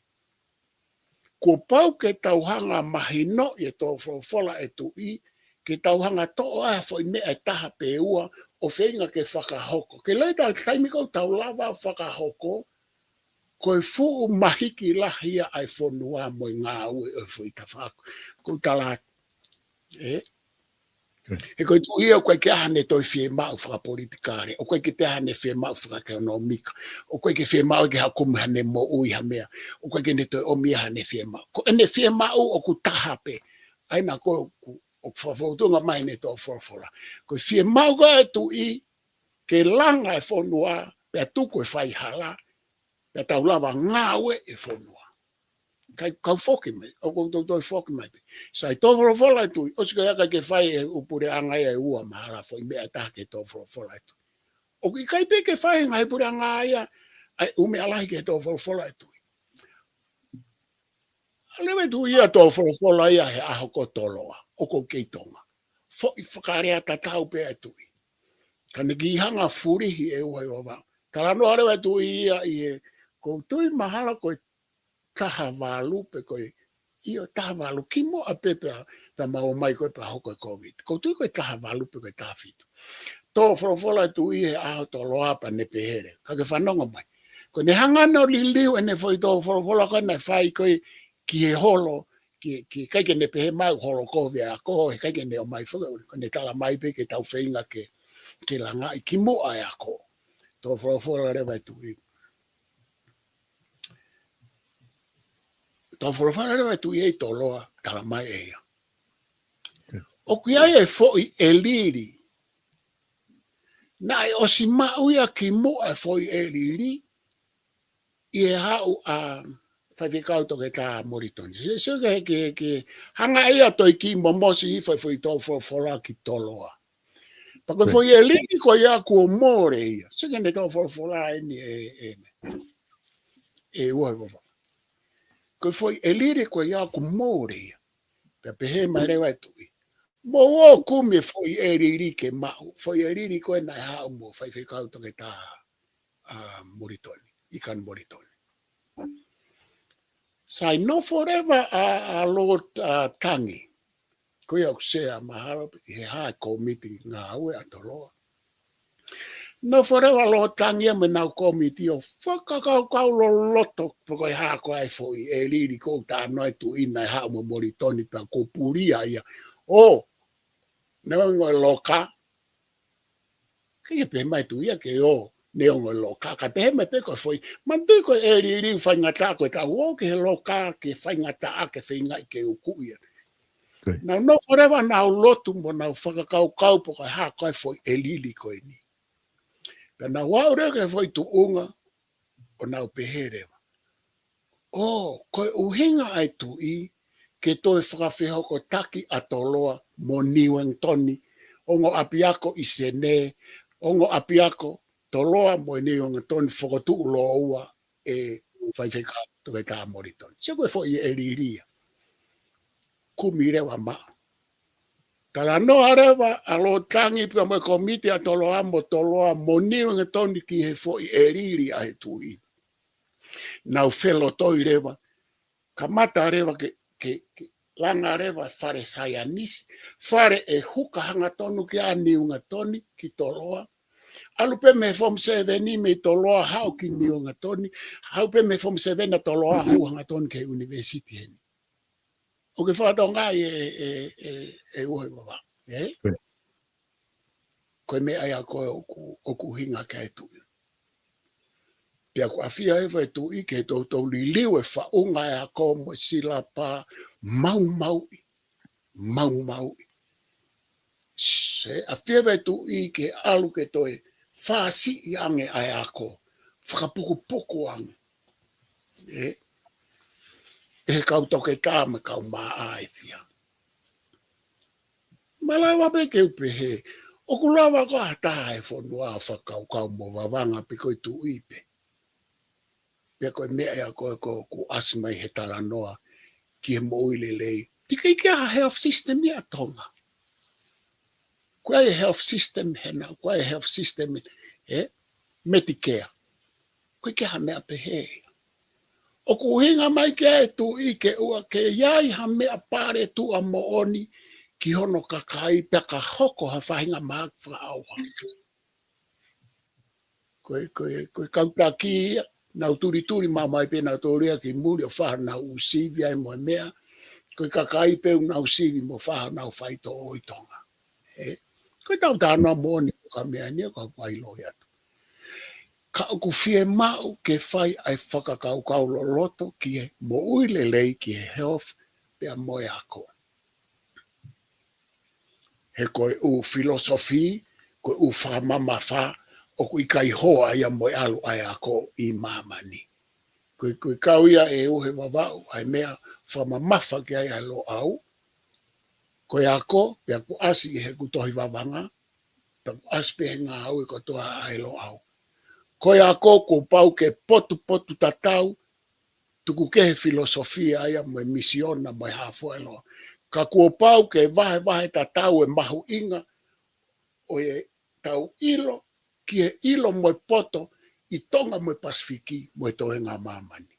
Kuo pau ke tau hanga mahinoʻi e tō folofola e tuʻi, ke tau hanga toʻo ā e foʻi meʻa ʻe taha pe ua, ʻo feinga ke fakahoko. Ke loi tau taimi ko ē ʻoku tau lava fakahoko, ko e fuʻu mahiki lahi ia ʻa e fonua mo e ngāue ʻo e foʻi tafaʻaki. Ko u tala atu. ʻE? He ko e tuʻi ia ʻoku ʻikai ke ʻi ai haʻane toe fiemaʻu fakapolitikale, ʻoku ʻikai ke toe ʻi ai haʻane fiemaʻu fakaʻekonōmika, ʻoku ʻikai ke fiemaʻu ke haʻu ʻo kumi haʻane moʻui ha meʻa, ʻoku ʻikai ke ne toe ʻomi ia haʻane fiemaʻu. Ko ʻene fiemaʻu ʻoku taha pē, ʻa ena ko ē ʻoku, ʻoku fakafōtunga mai heʻene tō folofola. Ko e fiemaʻu ko ē ʻa e tuʻi, ke langa e fonua, pea tuku e faihala, pea tau lava ngāue e fonua. Kae kau foki mai, ʻoku ou toutou foki mai pē. Sai, tō folofola e tuʻi, ʻosi ko ia ʻikai ke fai ʻe he ʻū puleʻanga ia ʻe ua mahalo ha foʻi meʻa ʻe taha ki he tō folofola e tuʻi. ʻOku ʻikai pē ke fai he ngaahi puleʻanga ia ʻa e ʻū meʻa lahi ki he tō folofola ʻa e tuʻi. ʻAlu leva e tuʻi ia tō folofola ia he ʻaho ko Toloa, ʻoku ou kei Tonga. Foʻi fakalea tatau pē ʻa e tuʻi. Ka ne kiʻi hanga fulihi ʻe ua ʻi vava. Talanoa leva e tuʻi ia ʻi he, ʻoku ou tui mahalo ko e taha valu pe ko e, ʻio, taha valu kimuʻa pē pea, pea mau ō mai ko ē pea hoko e Covid. ʻOku ou tui ko e taha valu pe ko e taha fitu. Tō folofola e tuʻi he ʻaho Toloa pea ne pehē leva. Ka ke fanongo mai. Ko ʻene hanga ʻo liliu ʻene foʻi tō folofola ko ē naʻe fai ko ē ki he holo, ki, ki, ʻikai ke ne pehē mai holo kovi ʻa e ako, he ʻikai ke ne ō mai foki, ko ʻene tala mai pē ke tau feinga ke, ke langaʻi kimuʻa e ako. Tō folofola leva e tuʻi. Tō folofola leva e tuʻi ʻi Toloa, tala mai ʻe ia. ʻOku ʻi ai e foʻi ʻelili. Naʻe ʻosi maʻu ia kimuʻa e foʻi ʻelili, ʻi he haʻu ʻa Faifekau Toketā Molitoni. Sio, sio ke, ke, ke hanga ʻe ia ʻo toe kiʻi momosi hifo e foʻi tō folofola ki Toloa. Pea ko e foʻi ʻelili ko ia kuo mole ia. Sio ki heʻene tō folofola eni ʻe, ʻe, ʻe ua ʻi vava. Ko e foʻi ʻelili ko ia kuo mole ia. Pea pehē mai leva e tuʻi. Mou ō ʻo kumi e foʻi ʻelili ke maʻu. Foʻi ʻelili ko ē naʻe haʻu mo Faifekau Toketā, ʻa, Molitoni, ʻIkani Molitoni. Sai, nofo leva ʻa, ʻa Lord, ʻa, Tangi. Ko ia ʻoku sea mahalo ʻi he hā e kōmiti ngāue ʻa Toloa. Nofo leva Lord Tangi ia mo ʻenau kōmiti ʻo fakakaukau loloto pe ko e hā ko ā e foʻi ʻelili ko ē ʻoku talanoa e tuʻi naʻe haʻu mo Molitoni pea kuo pulia ia. ʻO, neongo e loka, ʻikai ke pehē mai e tuʻi ia ke ō neongo e loka, ka pehē mai pē ko e foʻi, manatuʻi ko e ʻelili faingataʻa ko e tau ō ki he loka, ki he faingataʻa ke feingaʻi ke uku ia. Nau nofo leva nau lotu mo nau fakakaukau pe ko e hā ko ā e foʻi ʻelili ko eni. Pea nau aʻu leva ki he foʻi tuʻunga ʻo nau pehē leva. ʻO, ko e ʻuhinga ʻa e tuʻi ke toe fakafehokotaki ʻa Toloa mo Niuengatoni, ongo ʻapiako ʻi Senē, ongo ʻapiako Toloa mo Niuengatoni fokotuʻu lōua ʻe Faifekau Toketā Molitoni. Sio ko e foʻi ʻelili ia. Kumi leva maʻa. Talanoa leva ʻa Lord Tangi pea mo e kōmiti ʻa Toloa mo Toloa mo Niuengatoni ki he foʻi ʻelili ʻa e tuʻi. Nau felotoi leva, kamata leva ke, ke, ke langa leva fale saianisi, fale ʻe huka hangatonu ki ai ʻa Niuengatoni ki Toloa. ʻAlu pē mei he Form Seven mei Toloa haʻu ki Niuengatoni, haʻu pē mei he Form Seven ʻa Toloa hū hangatonu ki he ʻunivēsiti heni. ʻOku ke fakatokangaʻi ē, ē, ē, ʻe ua ʻi vava, ē? Ko e meʻa ia ko ē ʻoku, ʻoku ʻuhinga ki ai e tuʻi. Pea ʻoku ʻafio ai e tuʻi ke toutou liliu e faʻunga e ako mo e silapa maumauʻi, maumauʻi. Sai, ʻafio ai e tuʻi ke ʻalu ke toe fāsiʻi ange ʻa e ako, fakapukupuku ange. Ē, ʻe he kau toketā mo e kau māʻa ʻe fiha. Malava pē ke u pehē, ʻoku lava ko ha taha he fonua ʻo fakakaukau mo vavanga pe ko e tuʻi pē. Pea ko e meʻa ia ko ē ʻoku ʻasi mai he talanoa ki he moʻui lelei. Teʻeki ke ʻi ai ha health system ia ʻa Tonga. ʻOku ʻi ai e health system hena, ʻoku ʻi ai e health system, ē, Medicare. ʻOku ʻikai ke ʻi ai ha meʻa pehē ia. ʻOku ʻuhinga mai ki ai e tuʻi ke ʻoua ke ʻi ai ha meʻa paletuʻa moʻoni ki hono kakai pea ka hoko ha faʻahinga mahaki fakaʻauha. Ko e, ko e, ko e kau taki ia, nau tulituli maʻu mai pē nautolu ia ki muli ʻo fai honau ʻū sivi ai mo e meʻa. Ko e kakai pē ʻoku nau sivi mo fai honau faitoʻo ʻi Tonga. Ē, ko e tau talanoa moʻoni ko e meʻa ni ʻoku ou fakaʻilo atu. Ka ʻoku fiemaʻu ke fai ʻa e fakakaukau loloto ki he moʻui lelei, ki he health, pea mo e ako. He ko e ʻū philosophy, ko e ʻū fakamamafa, ʻoku ʻikai hoa ia mo e ʻalu ʻa e ako ʻi māmani. Ko e, ko e kau ia ʻe ua ʻi vavaʻu ʻa e meʻa fakamamafa ki ai ʻa e Loʻau, ko e ako, pea ʻoku ʻasi ʻi heʻeku tohi vavanga, Pea ʻoku ʻasi pē he ngāue kotoa ʻa e Loʻau. Ko e ako kuo pau ke potupotu tatau, tuku kehe filosofia ia mo e misiona mo e hā fua ʻa e loa. Ka kuo pau ke vahevahe tatau e mahuʻinga ʻo e tau ʻilo, ki he ʻilo mo e poto ʻi Tonga mo e Pasifiki mo e toenga māmani.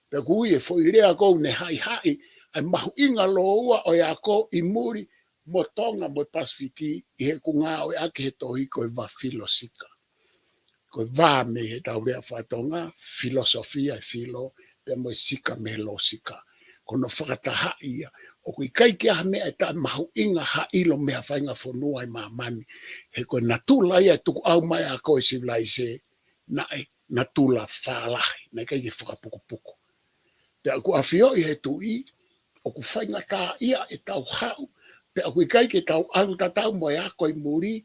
Pea ʻoku ui e foʻi lea ʻoku ne haʻihaʻi ʻa e mahuʻinga lōua ʻo e ako ʻi muli mo Tonga mo e Pasifiki ʻi heʻeku ngāueʻaki he tohi ko e vā filosika. Ko e vā mei he tau lea faka-Tonga, filosofia e filo, pea mo e sika mei he lōsika. Ko hono fakatahaʻi ia, ʻoku ʻikai ke ʻi ai ha meʻa ʻe taʻemahuʻinga ha ʻilo mei ha faʻahinga fonua ʻi māmani, he ko e natula ia e tukuʻau mai ʻa e ako ʻa e sivilaise, naʻe natula fālahi, naʻe ʻikai ke fakapukupuku. Pea ʻoku ʻafioʻi he tuʻi, ʻoku faingataʻaʻia e tau haʻu, pea ʻoku ʻikai ke tau ʻalu tatau mo e ako ʻi muli,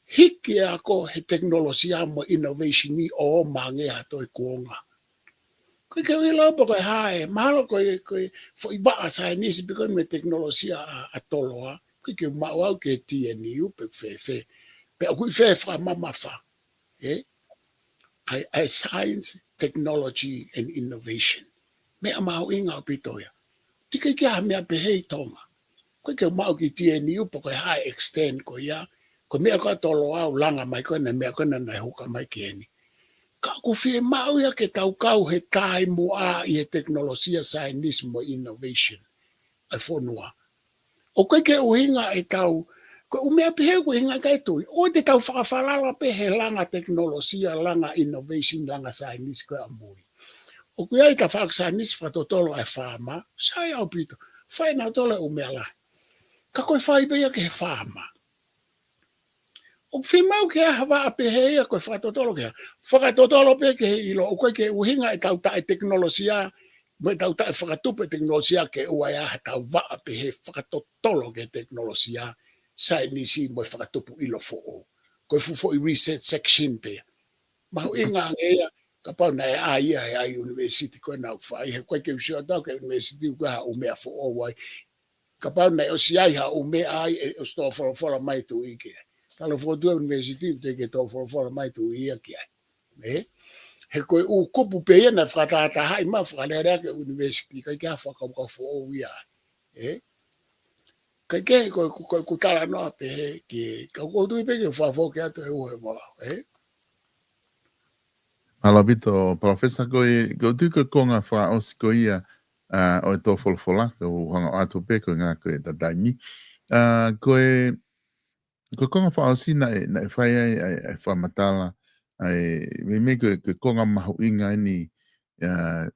hiki e ako he tekinolosia mo e innovation ʻo ō mai ange ha toe kuonga. ʻOku ʻikai ke u ʻilo pe ko e hā e, mahalo ko e, ko e foʻi vaʻa saienisi pe ko e meʻa tekinolosia ʻa, ʻa Toloa, ʻoku ʻikai ke u maʻu au ki he T N U pe fēfē, pea ʻoku ʻi fē fakamamafa, ē? ʻA e, ʻa e science, technology and innovation. Meʻa mahuʻinga ʻaupito ia. ʻOku ʻikai ke ʻi ai ha meʻa pehē ʻi Tonga. ʻOku ʻikai ke u maʻu ki he T N U pe ko e hā e extent ko ia, ko e meʻa ko ē ʻa Toloa ʻoku langa mai ko ē, naʻe meʻa ko ē naʻe hū mai ki heni. Ka ʻoku fiemaʻu ia ke tau kau he taimi muʻa ʻi he tekinolosia, saienisi mo e innovation ʻa e fonua. ʻOku ʻikai ke ʻuhinga e tau, ko e ʻū meʻa pehē ʻoku ʻuhinga ki ai e tuʻi. ʻOua te tau fakafalala pē he langa tekinolosia, langa innovation, langa saienisi ko ē ʻa muli. ʻOku ʻi ai e tafaʻaki saienisi fakatotolo ʻa e faama, sai ʻaupito, fai nautolu e ʻū meʻa lahi. Ka ko e fai pē ia ki he faama. ʻOku fiemaʻu ke ʻi ai ha vaʻa pehē ia ko e fakatotolo ki he, fakatotolo pē ki he ʻilo, ʻoku ʻikai ke ʻuhinga e tau taʻe tekinolosia, mo e tau taʻe fakatupu e tekinolosia ke ʻoua ʻe ʻi ai ha tau vaʻa pehē fakatotolo ki he tekinolosia, saienisi mo e fakatupu ʻilo foʻou. Ko e fuʻu foʻi research section pē ia. Mahuʻinga ange ia, kapau naʻe ʻi ai ia he ʻai university ko ē naʻa ku fai, he ʻoku ʻikai ke u sio atu au ki he university ʻoku ʻi ai ha ʻū meʻa foʻou ai. Kapau naʻe ʻosi ʻi ai ha ʻū meʻa ai, ʻe ʻosi tō folofola mai e tuʻi ki ai. Tala fotu e university, ʻoku teʻeki ke tō folofola mai e tuʻi ia ki ai. Ē? He ko e ʻū kupu pē ia naʻe fakatahatahaʻi mai, fakalelea ki he university, ʻikai ke ʻi ai ha fakakaukau foʻou ia. Ē? ʻIkai ke, ko, ko, ko, ko e talanoa pē he, ke, ka ʻoku ou tui pē ke fakafoki atu e ʻū he vala, ē? Mālō ʻaupito, Palōfesa, ko e, ko e tui ko e konga fakaʻosi ko ia, ā, ʻo e tō folofola, ko u hanga atu pē ko e ngā ko e ta taimi. Ā, ko e, ko e konga fakaʻosi naʻe, naʻe fai ai, ai, ai fakamatala, ai, meimei ko e, ko e konga mahuʻinga eni, ā,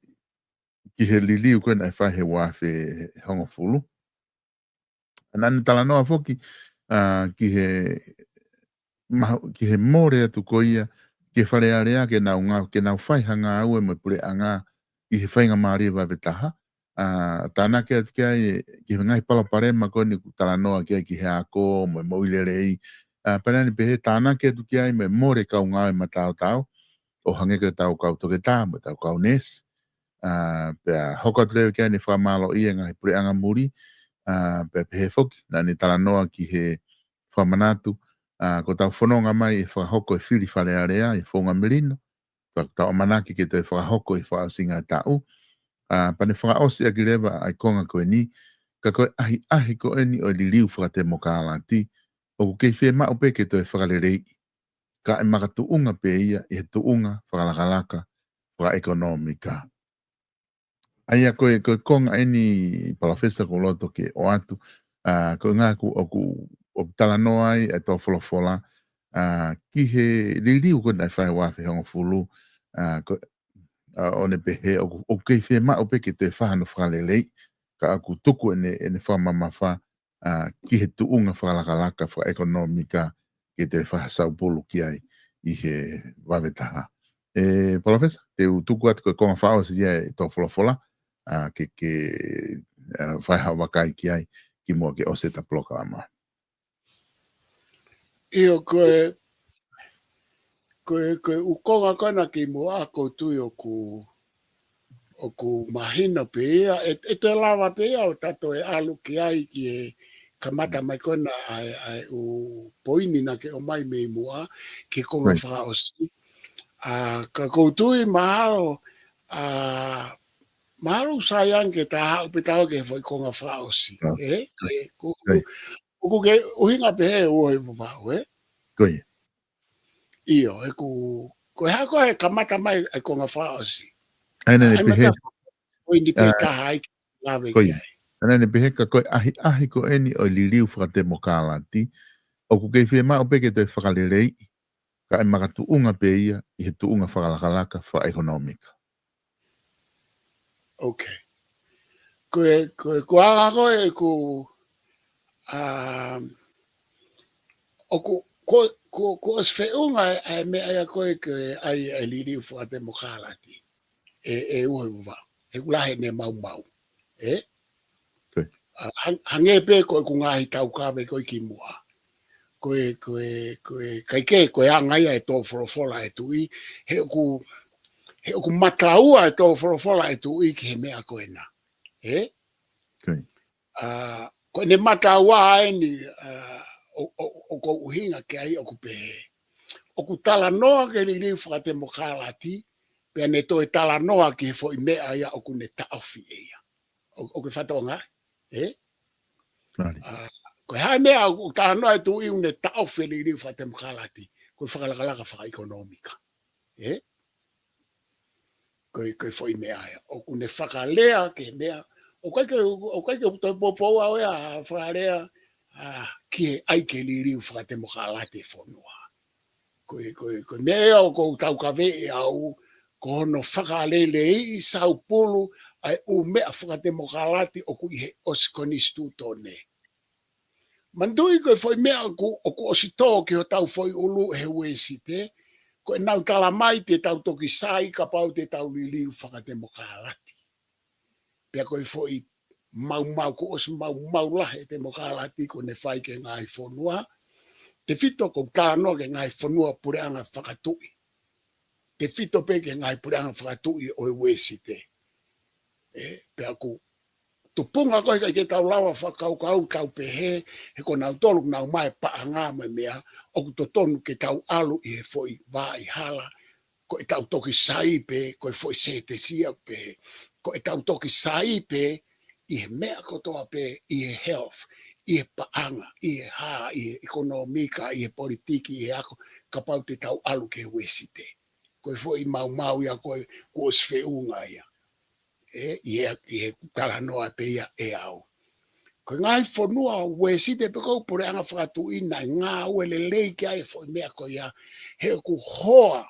ki he liliu ko ē naʻe fai he ua afe hongofulu. Naʻa ne talanoa foki, ā, ki he mahu-, ki he mole atu ko ia, ki he Fale Alea ke nau ngā-, ke nau fai ha ngāue mo e puleʻanga ʻi he faingamālie vave taha. Ā, tānaki atu ki ai, ki he ngaahi palopalema ko eni ʻoku talanoa ki ai ki he ako mo e moʻui lelei. Ā, pea naʻa ne pehē tānaki atu ki ai mo e mole kau ngāue mataotao, ʻo hangē ko e tau kau toketā mo e tau kau neesi. Ā, pea hoko atu leva ki ai ʻene fakamālōʻia e ngaahi puleʻanga muli, ā, pea pehē foki, naʻa ne talanoa ki he fakamanatu, ā, ko ʻetau fononga mai ʻe fakahoko e fili Fale Alea ʻi he founga melino, tau, tau ʻamanaki ke toe fakahoko ʻi he fakaʻosinga e taʻu, ā, pea ne fakaʻosi ʻaki leva ʻa e konga ko eni, ka ko e ʻahiʻahi ko eni ʻo e liliu fakatemokālati, ʻoku kei fiemaʻu pē ke toe fakaleleiʻi, ka ʻe makatuʻunga pē ia ʻi he tuʻunga fakalakalaka, fakaʻekonōmika. ʻA ia ko e, ko e konga eni Palōfesa ʻoku ou loto ke ʻoatu, ā, ko e ngā ʻoku, ʻoku, ʻoku talanoa ai e tō folofola, ā, ki he liliu ko ē naʻe fai he ua afe hongofulu, ā, ko, ā, ʻo ne pehē ʻoku, ʻoku kei fiemaʻu pē ke toe fai hano fakaleleiʻi, ka ʻoku tuku ʻene, ʻene fakamamafa, ā, ki he tuʻunga fakalakalaka, fakaʻekonōmika, ke toe fai ha saupulu ki ai ʻi he vave taha. Ē, Palōfesa, te u tuku atu ko e konga fakaʻosi ia e tō folofola, ā, ke, ke, ā, fai haʻo vakai ki ai, kimuʻa ke ʻosi ʻeta polokalama. ʻIo, ko e, ko e, ko e ʻū konga ko ena kimuʻa ʻoku ou tui ʻoku, ʻoku mahino pē ia, ʻe, ʻe toe lava pē ia ʻo ta toe ʻalu ki ai ki he, kamata mai ko ena ʻa e, ʻa e ʻū poini naʻa ke ʻomai mei muʻa ki he konga fakaʻosi. ʻA, ka ʻoku ou tui mahalo, ʻa, mahalo sai ange ke ta haʻu pē taua ki he foʻi konga fakaʻosi. ʻE, ʻe, ʻoku, ʻoku ke ʻuhinga pehē ʻe Uho ʻi Vavaʻu, ʻe? Ko ia. ʻIo, ʻeku, ko e hā ko ē kamata mai ʻa e konga fakaʻosi. ʻA ia naʻa ne pehē, poini pē taha ai ke lave ki ai. ʻA ia naʻa ne pehē ka ko e ʻahiʻahi ko eni ʻo e liliu fakatemokalati, ʻoku kei fiemaʻu pē ke toe fakaleleiʻi, ka ʻe makatuʻunga pē ia ʻi he tuʻunga fakalakalaka fakaʻekonōmika. ʻOkei. Ko e, ko e, ko anga ko ē ʻeku, um, ʻoku, ko, ko, ko ʻosi feʻunga ʻa e, ʻa e meʻa ia ko ē ke ʻai ʻa e liliu fakatemokalati. ʻE, ʻe Uho ʻi Vavaʻu. He ʻoku lahi ʻene maumau. ʻE? ʻA, hang-, hangē pē ko ʻeku ngaahi taukave ko ē kimuʻa. Ko e, ko e, ko e, kaikehe, ko e anga ia ʻe tō folofola ʻe tuʻi, he ʻoku, he ʻoku mataua ʻe tō folofola ʻe tuʻi ki he meʻa ko ena. ʻE? ʻA, ko ʻene mataua eni, ʻa, ʻo, ʻo, ʻoku ou ʻuhinga ki ai ʻoku pehē. ʻOku talanoa ki he liliu fakatemokalati, pea ne toe talanoa ki he foʻi meʻa ia ʻoku ne taʻofi ʻe ia. ʻO, ʻoku ke fakatokangaʻi, ʻe? ʻA, ko e hā e meʻa ʻoku talanoa ʻe tuʻi ʻoku ne taʻofi e liliu fakatemokalati, ko e fakalakalaka fakaʻekonōmika. ʻE? Ko e, ko e foʻi meʻa ia. ʻOku ne fakalea ki he meʻa. ʻOku ʻikai ke, ʻoku ʻikai ke toe poupou au ia ʻa e fakalea, ʻa, ki he ʻai ke liliu fakatemokalati e fonua. Ko e, ko e, ko e meʻa ia ʻoku ou taukaveʻi au, ko hono fakaleleiʻi saupulu ʻa e ʻū meʻa fakatemokalati ʻoku ʻi he ʻosi konisitūtone. Manatuʻi ko e foʻi meʻa ʻoku, ʻoku ʻosi tō ki hotau foʻi ʻulu ʻe he Uēsite, ko ʻenau tala mai te tau toki sai kapau te tau liliu fakatemokalati. Pea ko e foʻi maumau, kuo ʻosi maumau lahi e temokalati kuo ne fai ki he ngaahi fonua. Tefito ʻoku ou talanoa ki he ngaahi fonua puleʻanga fakatuʻi. Tefito pē ki he ngaahi puleʻanga fakatuʻi ʻo e Uēsite. ʻE, pea ʻoku tupunga ko ē ʻikai ke tau lava fakakaukau tau pehē, he ko nautolu ʻoku nau maʻu e paʻanga mo e meʻa, ʻoku totonu ke tau ʻalu ʻi he foʻi vaʻa hala, ko ʻetau toki sai pē, ko e foʻi sētesi ia pē, ko ʻetau toki sai pē, ʻi he meʻa kotoa pē, ʻi he health, ʻi he paʻanga, ʻi he hā, ʻi he ʻekonōmika, ʻi he politiki, ʻi he ako, kapau te tau ʻalu ki he Uēsite. Ko e foʻi maumau ia ko ē kuo ʻosi feʻunga ia. ʻE, ʻi he, ʻi he talanoa pē ia ʻe au. Ko e ngaahi fonua Uēsite pē ko e puleʻanga fakatuʻi naʻe ngāue lelei ki ai e foʻi meʻa ko ia, he ʻoku hoa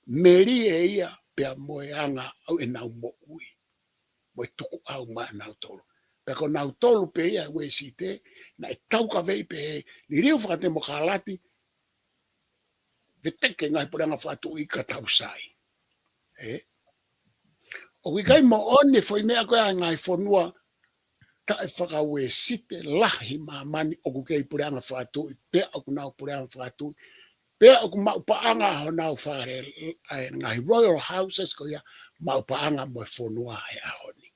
melie ia pea mo e anga ʻo ʻenau moʻui. Mo e tukuʻau maʻanautolu. Pea ko nautolu pē ia Uēsite, naʻe taukaveʻi pē he liliu fakatemokalati, veteki e ngaahi puleʻanga fakatuʻi ka tau sai. ʻE? ʻOku ʻikai moʻoni e foʻi meʻa ko ē ʻa e ngaahi fonua taʻefaka-Uēsite lahi ʻi māmani ʻoku kei puleʻanga fakatuʻi, pea ʻoku nau puleʻanga fakatuʻi, pea ʻoku maʻu paʻanga honau fale, ʻa e ngaahi royal houses ko ia, maʻu paʻanga mo e fonua he ʻaho ni.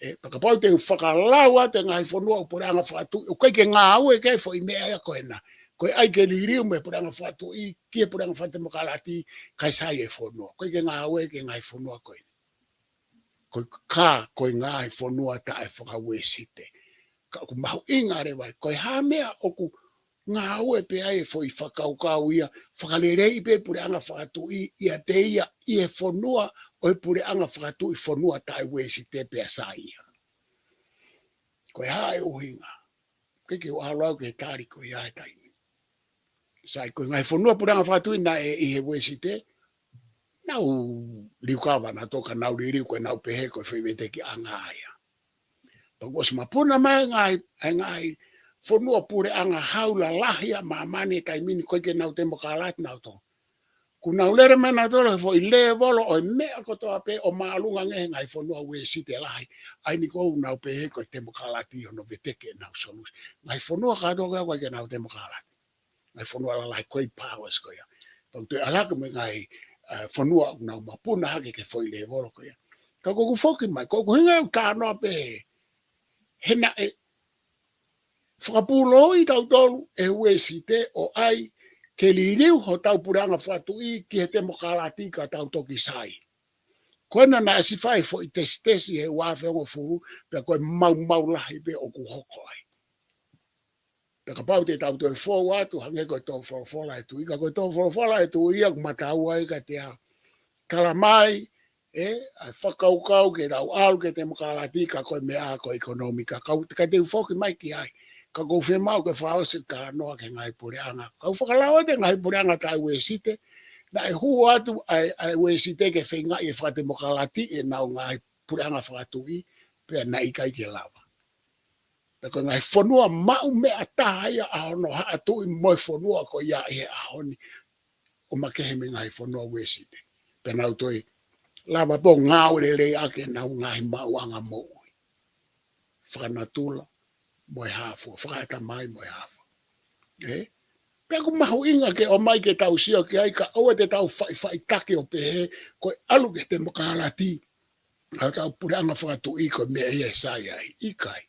ʻE, pea kapau te u fakalau atu e ngaahi fonua ʻoku puleʻanga fakatuʻi, ʻoku ʻikai ke ngāue ki ai e foʻi meʻa ia ko ena. Ko e ʻai ke liliu mei he puleʻanga fakatuʻi, ki he puleʻanga fakatemokalati, kae sai e fonua. ʻOku ʻikai ke ngāue ki he ngaahi fonua ko ena. Ko e ka, ko e ngaahi fonua taʻefaka-Uēsite. Ka ʻoku mahuʻinga leva, ko e hā e meʻa ʻoku ngāue pē ai e foʻi fakakaukau ia, fakaleleiʻi pē puleʻanga fakatuʻi, ʻiate ia, ʻi he fonua, ʻo e puleʻanga fakatuʻi fonua taʻe-Uēsite pea sai ia. Ko e hā e ʻuhinga? ʻIkai ke u ʻalu au ki he tali ko ia he taimi. Sai ko e ngaahi fonua puleʻanga fakatuʻi naʻe ʻi he Uēsite, nau liukava nautolu ka nau liliu ko ʻenau pehē ko e foʻi vetekiʻanga ia. Pea kuo ʻosi mapuna mai e ngaahi, e ngaahi fonua puleʻanga hau lalahi ʻa māmani he taimi ni ʻoku ʻikai ke nau temokalati nautolu. Kuo nau lele mai nautolu he foʻi lēvolo ʻo e meʻa kotoa pē ʻo māʻolunga ange he ngaahi fonua Uēsite lahi. ʻA eni ʻoku nau pehē ko e temokalati hono veteki ʻenau solusi. Ngaahi fonua kātoa ko ia ʻoku ʻikai ke nau temokalati. Ngaahi fonua lalahi, great powers ko ia. Pea ʻoku toe ʻalu hake mo e ngaahi, ʻa, fonua ʻoku nau mapuna hake ki he foʻi lēvolo ko ia. Ka ko ʻeku foki mai, ko ʻeku ʻuhinga ʻeku talanoa pē he, he naʻe, fakapūloiʻi tautolu ʻe he Uēsite ʻo ʻai ke liliu hotau puleʻanga fakatuʻi ki he temokalati ka tau toki sai. Ko ena naʻe ʻosi fai foʻi tesitesi he ua afe hongofulu, pea ko e maumau lahi pē ʻoku hoko ai. Pea kapau te tau toe fou atu, hangē ko e tō folofola ʻa e tuʻi, ka ko e tō folofola ʻa e tuʻi ia ʻoku mataua ai kiate au. Tala mai, ē, ʻa e fakakaukau ke tau ʻalu ki he temokalati ka ko e meʻa ko e ʻekonōmika. Ka u, ka te u foki mai ki ai. Ka ʻoku ou fiemaʻu ke fakaʻosi ʻeku talanoa ki he ngaahi puleʻanga. Ka u fakalao atu e ngaahi puleʻanga taʻe Uēsite, naʻe hū atu ʻa e, ʻa e Uēsite ke feingaʻi e fakatemokalati ʻenau ngaahi puleʻanga fakatuʻi, pea naʻe ʻikai ke lava. Pea ko e ngaahi fonua maʻu meʻa taha ia ʻa hono haʻa tuʻi mo e fonua ko ia ʻi he ʻaho ni ʻo makehe mei he ngaahi fonua Uēsite. Pea nau toe lava pē ʻo ngāue lelei ʻaki ʻenau ngaahi maʻuʻanga moʻui. Fakanatula, mo e hā fua, fakaʻatamai mo e hā fua. Ē? Pea ʻoku mahuʻinga ke ʻomai ke tau sio ki ai ka ʻoua te tau faʻifaʻitaki ʻo pehē, ko e ʻalu ki he temokalati, ʻa hotau puleʻanga fakatuʻi ko e meʻa ia ʻe sai ai, ʻikai.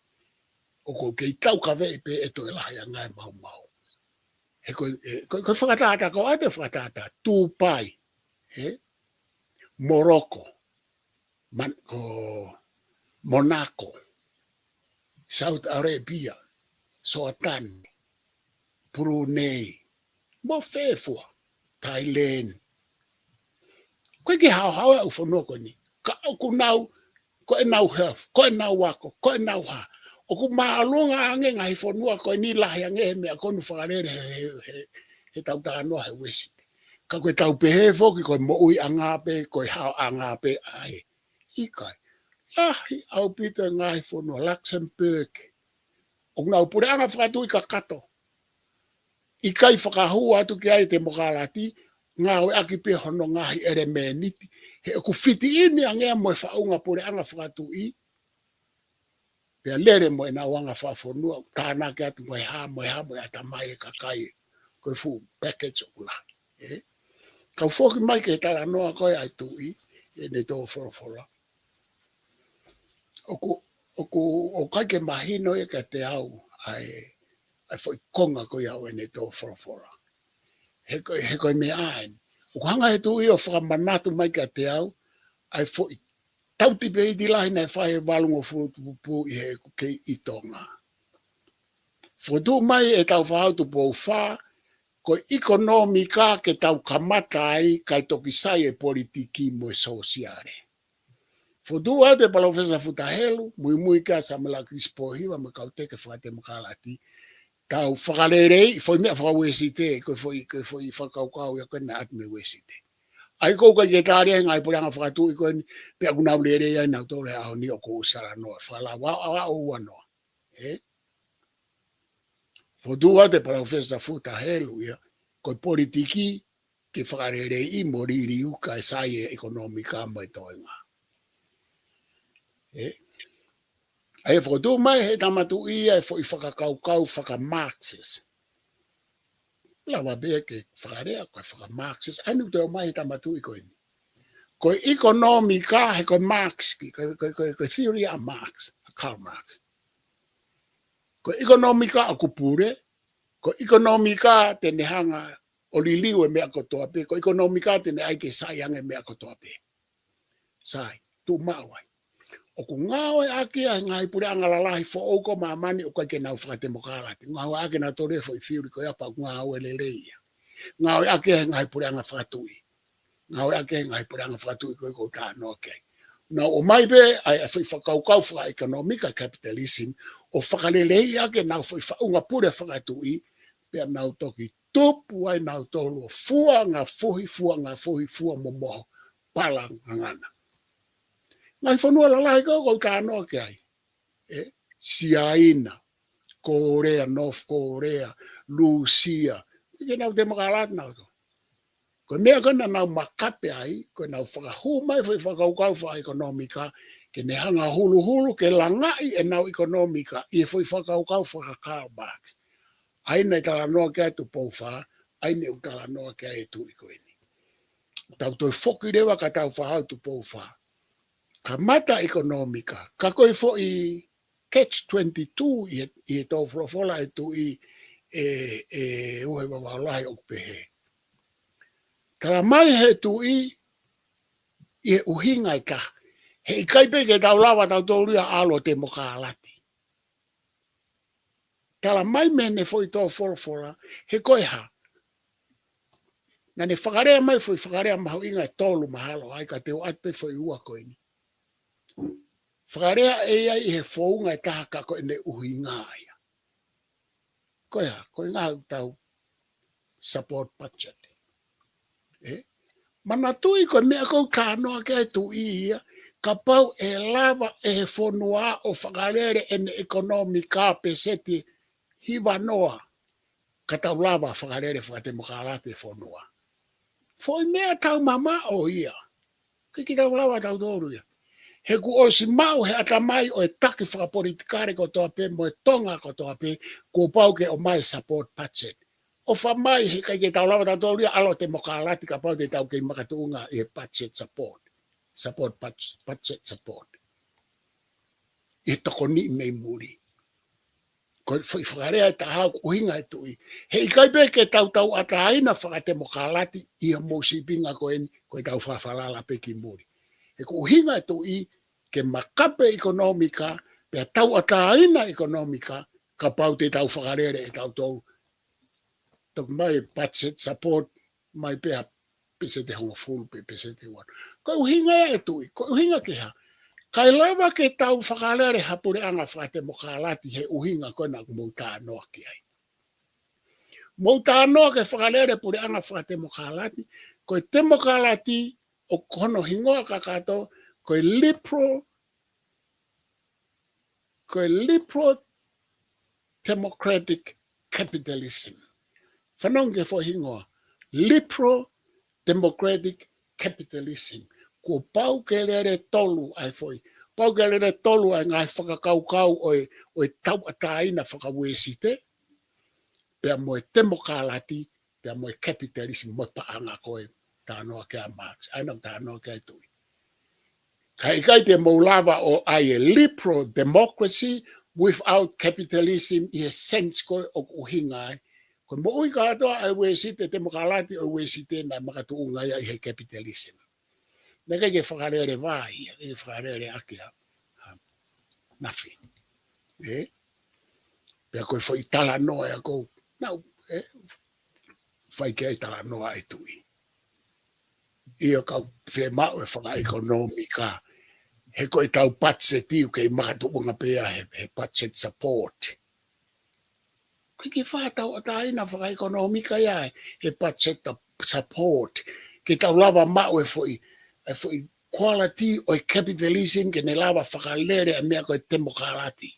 ʻOku ou kei taukaveʻi pē ʻe toe lahi ange ʻa e maumau. He ko e, ē, ko e, ko e fakatātā, ko e ʻai pē fakatātā, Tupai, ē? Moroko, Man-, ko Monako, Saudi Arabia, Soatani, Brunei, mo fē fua, Thailand. ʻOku ʻikai ke haohaoa e ʻū fonua ko eni. Ka ʻoku nau, ko ʻenau health, ko ʻenau ako, ko ʻenau hā. ʻOku māʻolunga ange ngaahi fonua ko eni lahi ange he meʻa ko eni fakalele he, he, he, he tau talanoa he Uēsite. Ka ko e tau pehē foki ko e moʻuiʻanga pē, ko e haoʻanga pē ʻa ē. ʻIkai. Lahi ʻaupito e ngaahi fonua, Luxembourg. ʻOku nau puleʻanga fakatuʻi kakato. ʻIkai fakahū atu ki ai e temokalati, ngāueʻaki pē hono ngaahi ʻelemēniti. He ʻoku fiti ʻeni ange ia mo e faʻunga puleʻanga fakatuʻi. Pea lele mo ʻenau anga fakafonua, tānaki atu mo e hā, mo e hā, mo e ʻatamai e kakai. Ko e full package ʻoku lahi. Ē? Kau foki mai ki he talanoa ko ē ʻa e tuʻi, ʻene tō folofola. ʻOku, ʻoku, ʻoku ʻikai ke mahino ia kiate au ʻa e, ʻa e foʻi konga ko ia ʻo ʻene tō folofola. He ko, he ko e meʻa ʻeni. ʻOku hanga he tuʻi ʻo fakamanatu mai kiate au, ʻa e foʻi tau tipeiti lahi naʻe fai he valungofulu tupu ʻi heʻeku kei ʻi Tonga. Fokotuʻu mai ʻe Tāufaʻāhau Tupou Fā, ko e ʻekonōmika ke tau kamata ai, kae toki sai e politiki mo e sōsiale. Fokotuʻu atu ʻe Palōfesa Futa Helu, muimui kia Samuela Kilisi Pōhiva mo e kau teke fakatemokalati, tau fakaleleiʻi, foʻi meʻa faka-Uēsite, ko e foʻi, ko e foʻi fakakaukau ia ko ē naʻe ʻatu mei Uēsite. ʻA ia ʻoku ʻikai ke tali ʻe he ngaahi puleʻanga fakatuʻi ko eni, pea ʻoku nau lelei ai nautolu he ʻaho ni ʻoku ou talanoa, fakalao ʻa, ʻa, ʻa, ʻo ua noa. Ē? Fokotuʻu atu ʻe Palōfesa Futa Helu ia, ko e politiki ke fakaleleiʻi mo liliu kae sai e ʻekonōmika mo e toenga. Ē? ʻA ia fokotuʻu mai he tama tuʻi ia e foʻi fakakaukau faka-Marxist. Lava pē ke fakalea ko e faka-Marxist. ʻA ia ʻoku toe ʻomai he tama tuʻi ko eni. Ko e ʻekonōmika he ko e Marx, ki, ko, ko, ko, ko e theory ʻa Marx, ʻa Karl Marx. Ko e ʻekonōmika ʻoku pule, ko e ʻekonōmika te ne hanga ʻo liliu e meʻa kotoa pē, ko e ʻekonōmika te ne ʻai ke sai ange e meʻa kotoa pē. Sai, tuʻu maʻu ai. ʻOku ngāueʻaki ʻa e ngaahi puleʻanga lalahi foʻou ko ē ʻo māmani ʻoku ʻikai ke nau fakatemokalati. Ngāueʻaki nautolu e foʻi theory ko ia pea ʻoku ngāue lelei ia. Ngāueʻaki ʻe he ngaahi puleʻanga fakatuʻi. Ngāueʻaki ʻe he ngaahi puleʻanga fakatuʻi ko ē ʻoku ou talanoa ki ai. Nau ʻomai pē ʻa e, ʻa e foʻi fakakaukau fakaʻekonōmika capitalism ʻo fakaleleiʻi ʻaki ʻenau foʻi faʻunga pule fakatuʻi, pea nau toki tupu ai nautolu ʻo fuangafuhi, fuangafuhi, fua momoho, pala ngangana. Ngaahi fonua lalahi ko ē ʻoku ou talanoa ki ai. Ē, Siaina, Kōlea, North Korea, Lūsia, ʻikai ke nau temokalati nautolu. Ko e meʻa ko ē naʻa nau makape ai, ko ʻenau fakahū mai foʻi fakakaukau fakaʻekonōmika, ke ne hanga huluhulu, ke langaʻi ʻenau ʻekonōmika, ʻi he foʻi fakakaukau faka-Karl Marx. ʻA ia naʻe talanoa ki ai Tupou Fā, ʻa ia naʻe talanoa ki ai e tuʻi ko eni. Tau toe foki leva kia Tāufaʻāhau Tupou Fā. Kamata ʻekonōmika, ka ko e foʻi catch twenty-two ʻi he, ʻi he tō folofola ʻa e Tuʻi ʻe, ʻe Uhe Vavaʻu Lahi ʻoku pehē. Tala mai he Tuʻi ʻi he ʻuhinga ʻe taha. He ʻikai pē ke tau lava tautolu ia ʻo ʻalu ʻo temokalati. Tala mai mei heʻene foʻi tō folofola, he ko e hā. Naʻá ne fakalea mai foʻi fakalea mahuʻinga ʻe tolu mahalo, ʻai ka te u ʻoatu pē foʻi ua ko eni. Fakalea ʻe ia ʻi he founga ʻe taha ka ko ʻene ʻuhinga ia. Ko e hā, ko e ngaahi tau support budget. ʻE? Manatuʻi ko e meʻa ʻoku ou talanoa ki ai Tuʻi ia, kapau ʻe lava ʻe he fonua ʻo fakalele ʻene ʻekonōmika peseti hiva noa, ka tau lava fakalele fakatemokalati e fonua. Foʻi meʻa tau mamaʻo ia. ʻIkai ke tau lava tautolu ia. He kuo ʻosi maʻu he ʻatamai ʻo e taki fakapolitikale kotoa pē mo e Tonga kotoa pē, kuo pau ke ʻomai support budget. ʻOfa mai he ʻikai ke tau lava tautolu ia ʻalu ʻo temokalati kapau te tau kei makatuʻunga ʻi he budget support. Support budget, budget support. ʻI he tokoni mei muli. Ko e foʻi fakalea ʻe taha ʻoku ʻuhinga ʻe Tuʻi. He ʻikai pē ke tau tauʻatāina fakatemokalati ʻi he mou sīpinga ko eni, ko e tau fakafalala pē ki muli. He ʻoku ʻuhinga ʻe Tuʻi ke makape ʻekonōmika, pea tauʻatāina ʻekonōmika, kapau te tau fakalele ʻe tautolu. Toki mai budget support, mai pē ha peseti hongofulu pe peseti ua. Ko e ʻuhinga ia ʻe Tuʻi, ko e ʻuhinga ke hā. ʻIkai lava ke tau fakalele ha puleʻanga fakatemokalati he ʻuhinga ko ena ʻoku mou talanoa ki ai. Mou talanoa ke fakalele puleʻanga fakatemokalati, ko e temokalati ʻoku hono hingoa kakato, ko e liberal ko e liberal democratic capitalism. Fanongo ki he foʻi hingoa, liberal democratic capitalism. Kuo pau ke lele tolu ʻa e foʻi. Pau ke lele tolu ʻa e ngaahi fakakaukau ʻo e, ʻo e tauʻatāina faka-Uēsite, pea mo e temokalati, pea mo e capitalism mo e paʻanga ko e talanoa ki ai ʻa Marx, ʻa ia naʻe talanoa ki ai ʻa Tuʻi. Ka ʻikai te mou lava ʻo ʻai e liberal democracy without capitalism ʻi he sense ko ē ʻoku ʻuhinga ai. Ko e moʻui kātoa ʻa e Uēsite, temokalati ʻo e Uēsite naʻe makatuʻunga ia ʻi he capitalism. Naʻe ʻikai ke fakalele vā ia, ʻikai ke fakalele ʻaki ʻa, ʻa, nothing. ʻE? Pea ko e foʻi talanoa ia ʻoku ou, naʻá ku, ʻe, fai ki ai talanoa ʻa e Tuʻi. ʻIo ka ʻoku fiemaʻu e fakaʻekonōmika, he ko e tau budget ʻoku kei makatuʻunga pē ia he, he budget support. ʻIkai ke fakatauʻatāina fakaʻekonōmika ia he budget support. Ke tau lava maʻu e foʻi, e foʻi quality ʻo e capitalism ke ne lava fakalele ʻa e meʻa ko e temokalati.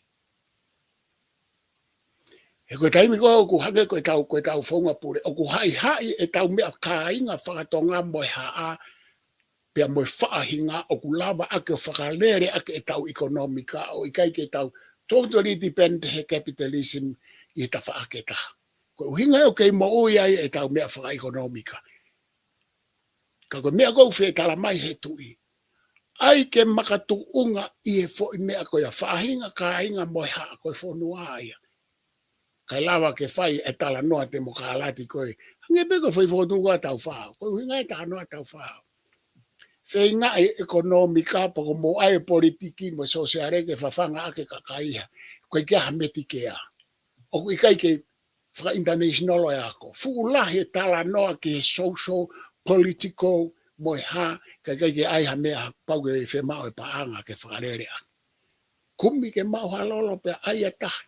He ko e taimi ko ē ʻoku hangē ko e tau, ko e tau founga pule, ʻoku haʻihaʻi e tau meʻa kāinga fakatonga mo e haʻa, pea mo e faʻahinga ʻoku lava ʻaki ʻo fakalele ʻaki e tau ʻekonōmika ʻo ʻikai ke tau totally depend he capitalism ʻi he tafaʻaki ʻe taha. Ko e ʻuhinga ia ʻoku kei moʻui ai e tau meʻa fakaʻekonōmika. Ka ko e meʻa ʻoku ou fie tala mai he Tuʻi. ʻAi ke makatuʻunga ʻi he foʻi meʻa ko ia faʻahinga, kāinga mo e haʻa ko e fonua ia. Kae lava ke fai e talanoa temokalati ko ē. Hangē pē ko e foʻi fokotuʻu ko ē ʻa Tāufaʻāhau. Ko e ʻuhinga e talanoa ʻa Tāufaʻāhau. Feinga e ʻekonōmika pea ko e moʻai e politiki mo e sōsiale ke fafanga ʻaki e kakai ia. ʻOku ʻikai ke ʻi ai ha Medicare. ʻOku ʻikai ke faka-international ʻa e ako. Fuʻu lahi e talanoa ki he social, political, mo e hā, ka ʻikai ke ʻi ai ha meʻa pau ke fiemaʻu e paʻanga ke fakalele ʻaki. Kumi ke maʻu ha lolo pea ʻai ʻa taha.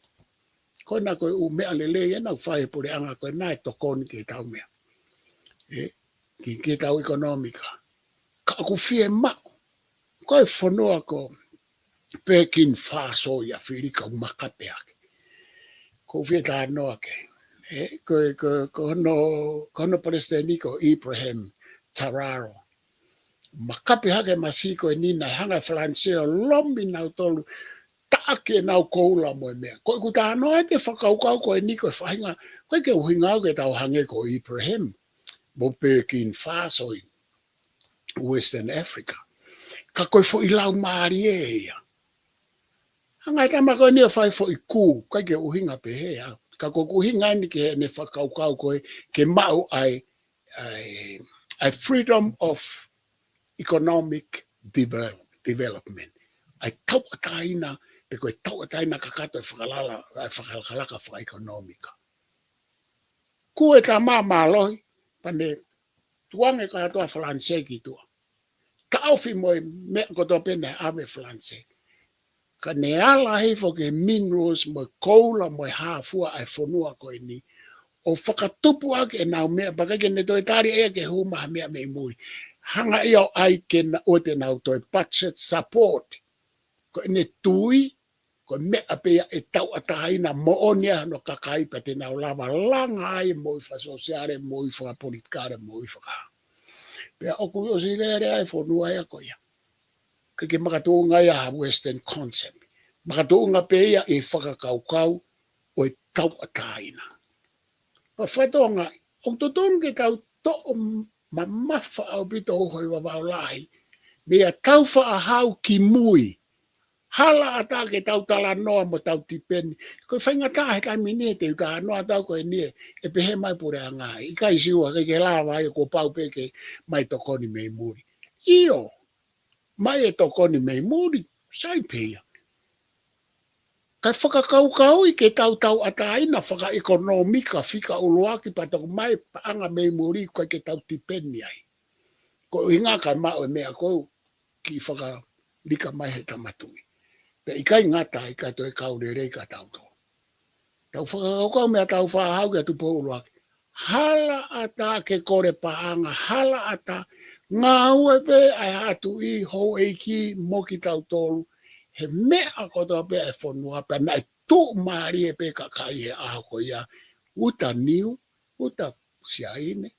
Ko ena ko e ʻū meʻa lelei ena ʻoku fai he puleʻanga ko ena ʻe tokoni ki he tau meʻa. ʻE, ki, ki he tau ʻekonōmika. Ka ʻoku fiemaʻu. Ko e fonua ko Burkina Faso ʻi ʻAfilika ʻoku makape hake. ʻOku ou fie talanoa ki ai. ʻE, ko, ko, ko hono, ko hono palesiteni ko Ibrahim Traoré. Makape hake masiʻi ko eni naʻe hanga ʻe Falanisē ʻo lomi nautolu taʻaki ʻenau koula mo e meʻa. Ko ʻeku talanoa ʻa e fakakaukau ko eni ko e faʻahinga, ʻoku ʻikai ke ʻuhinga au ke tau hangē ko Ibrahim, mo Burkina Faso ʻi Western Africa. Ka ko e foʻi laumālie ia. Hanga e tama ko eni ʻo fai foʻi kū, ʻikai ke ʻuhinga pehē au. Ka ko ʻeku ʻuhinga eni ki heʻene fakakaukau ko ē ke maʻu ai, ai, ai freedom of economic develop-, development. Ai tauʻatāina, pe ko e tauʻatāina kakato e fakalala, ai fakalakalaka fakaʻekonōmika. Kū e tama mālohi, pea ne tukuange kātoa Falanisē ki tuʻa. Taʻofi mo e meʻa kotoa pē naʻe ʻave Falanisē. Ka ne ala hifo ki he minerals mo e koula mo e hā fua ʻa e fonua ko eni. ʻO fakatupu ʻaki ʻenau meʻa, pea ʻikai ke ne toe tali ʻe ia ke hū mai ha meʻa mei muli. Hanga ia ʻo ʻai ke na, ʻoua te nau toe budget support. Ko ʻene tui, ko e meʻa pē ia ʻe tauʻatāina moʻoni ai hono kakai pea te nau lava langa ai moʻui fakasōsiale, moʻui fakapolitikale, moʻui faka-. Pea ʻoku ʻosi lele ai fonua ia ko ia. ʻIkai ke makatuʻunga ia ha Western concept. Makatuʻunga pē ia ʻi he fakakaukau ʻo e tauʻatāina. Pea fakatonga, ʻoku totonu ke tau toʻo mamafa ʻaupito ʻOhoivavao Lahi. Meʻa tau faʻa hau ki mui. Hala ʻatā ke tau talanoa mo tau tipeni. Ko e faingataʻa he taimi ni he te u talanoa atu au ko eni ē, ʻe pehē mai puleʻanga. ʻIkai, Siua, ʻikai ke lava ia, kuo pau pē ke mai tokoni mei muli. ʻIo, mai e tokoni mei muli, sai pē ia. Kae fakakaukauʻi ke tau tauʻatāina fakaʻekonōmika fika ʻuluaki pea toki mai paʻanga mei muli ʻikai ke tau tipeni ai. Ko e ʻuhinga kae maʻu e meʻa ko ē kiʻi fakalika mai he Tama Tuʻi. Pea ʻikai ngata ai, ʻikai toe kau lelei kia tautolu. Tau fakakaukau meʻa tau faʻa hau kia Tupou ʻUluaki. Hala ʻatā ke kole paʻanga, hala ʻatā, ngāue pē ʻa e haʻa tuʻi, houʻeiki mo kitautolu. He meʻa kotoa pē ʻa e fonua pea naʻe tuʻumālie pē kakai he ʻaho ko ia. Uta niu, uta siaine.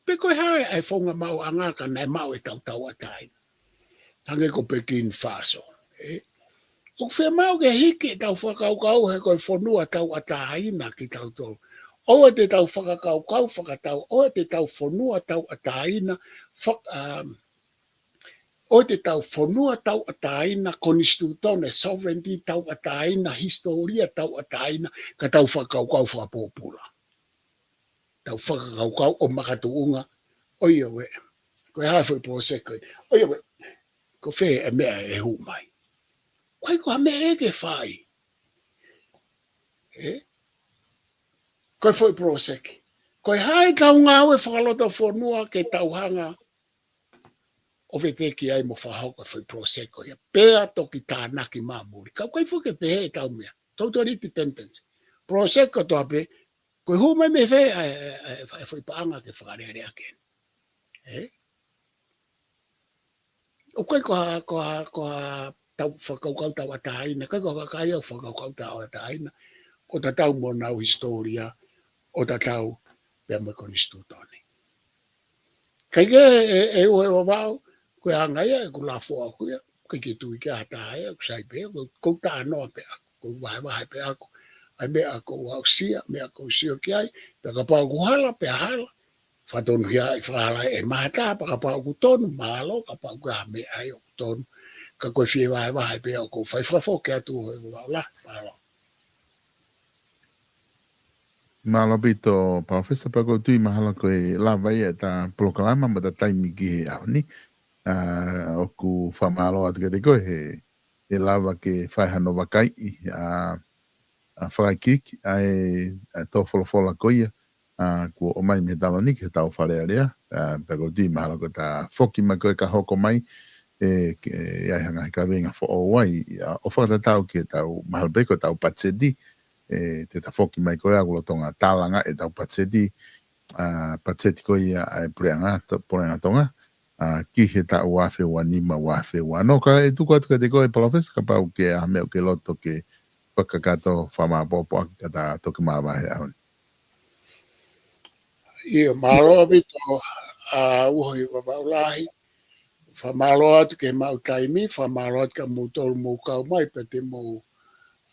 Pe ko e hā ʻa e founga maʻuʻanga ka naʻe maʻu ʻetau tauʻatāina. Hangē ko Burkina Faso, ē? ʻOku fiemaʻu ke hiki ʻetau fakakaukau he ko e fonua tauʻatāina kitautolu. ʻOua te tau fakakaukau fakatau, ʻoua te tau fonua tauʻatāina, fak-, um, ʻoua te tau fonua tauʻatāina, konisitūtone, sovereignty tauʻatāina, hisitōlia tauʻatāina, ka tau fakakaukau fakapōpula. Tau fakakaukau ʻo makatuʻunga, ʻoiauē, ko e hā e foʻi project ko ē. ʻOiauē, ko fē e meʻa ʻe hū mai. ʻIkai ko ha meʻa ʻe ke fai. Ē? Ko e foʻi project. Ko e hā ʻetau ngāue fakalotofonua ke tau hanga ʻo veteki ai mo fakahoko e foʻi project ko ia. Pea toki tānaki mai muli. Ka ʻoku ʻikai foki ke pehē ʻetau meʻa. Total independence. Project kotoa pē, ko e hū mai mei fē ʻa e, ʻa e, ʻa e, ʻa e foʻi paʻanga ke fakalele ʻaki eni. Ē? ʻOku ʻikai ko ha, ko ha, ko ha tau fakakaukau tauʻatāina, ʻikai ko ha kakai ʻoku fakakaukau tauʻatāina, ʻo tatau mo honau hisitōlia, ʻo tatau pea mo e konisitūtone. Kae kehe ʻe, ʻe ʻOhoivavao, ko e anga ia ʻeku lafo ʻaʻaku ia, ʻikai ke tui ki ha taha ia, ʻoku sai pē, ko, ko e talanoa pē ʻaʻaku, ko e vahevahe pē ʻaʻaku, ʻa e meʻa ʻoku ou aʻusia, meʻa ʻoku ou sio ki ai, pea kapau ʻoku hala, pea hala, fakatonuhiaʻi, fakahalaʻi ʻe he mahaki, pea kapau ʻoku tonu, mālō, kapau ʻoku ʻi ai ha meʻa ʻoku tonu, ka ko e fie vahevahe pē ʻoku ou fai. Fakafoki atu ʻOhoivavao Lahi, mālō. Mālō ʻaupito, Palōfesa, pea ʻoku ou tui mahalo ko e lava ia ʻeta polokalama mo ʻeta taimi ki he ʻaho ni. ʻA, ʻoku fakamālō atu kiate koe he, he lava ke fai hano vakaiʻi, ʻa, ʻa fakaikiiki ʻa e, ʻa e tō folofola ko ia, ʻa, kuo ʻomai mei he taloni ki heʻetau Fale Alea, ʻa, pea ʻoku ou tui mahalo ko ʻeta foki mai ko ē ka hoko mai, ē, ke, ʻe ʻi ai ha ngaahi kaveinga foʻou ai, ʻa, ʻo fakatatau ki heʻetau, mahalo pē ko ʻetau patiseti, ē, te ta foki mai ko ē ʻoku lolotonga tālanga ʻetau patiseti, ʻa, patiseti ko ia ʻa e puleʻanga, to-, puleʻanga Tonga, ʻa, ki he taʻu ua afe ua nima, ua afe ua ono. Kae tuku atu kiate koe, Palōfesa, kapau ʻoku ʻi ai ha meʻa ʻoku ke loto ke fakakakato fakamāʻopoʻopo ʻaki kae ta toki māvae he ʻaho ni. ʻIo, mālō ʻaupito, ʻa, ʻOhoivavao Lahi. Fakamālō atu ki he maʻu taimi, fakamālō atu kia moutolu mou kau mai, pea te mou,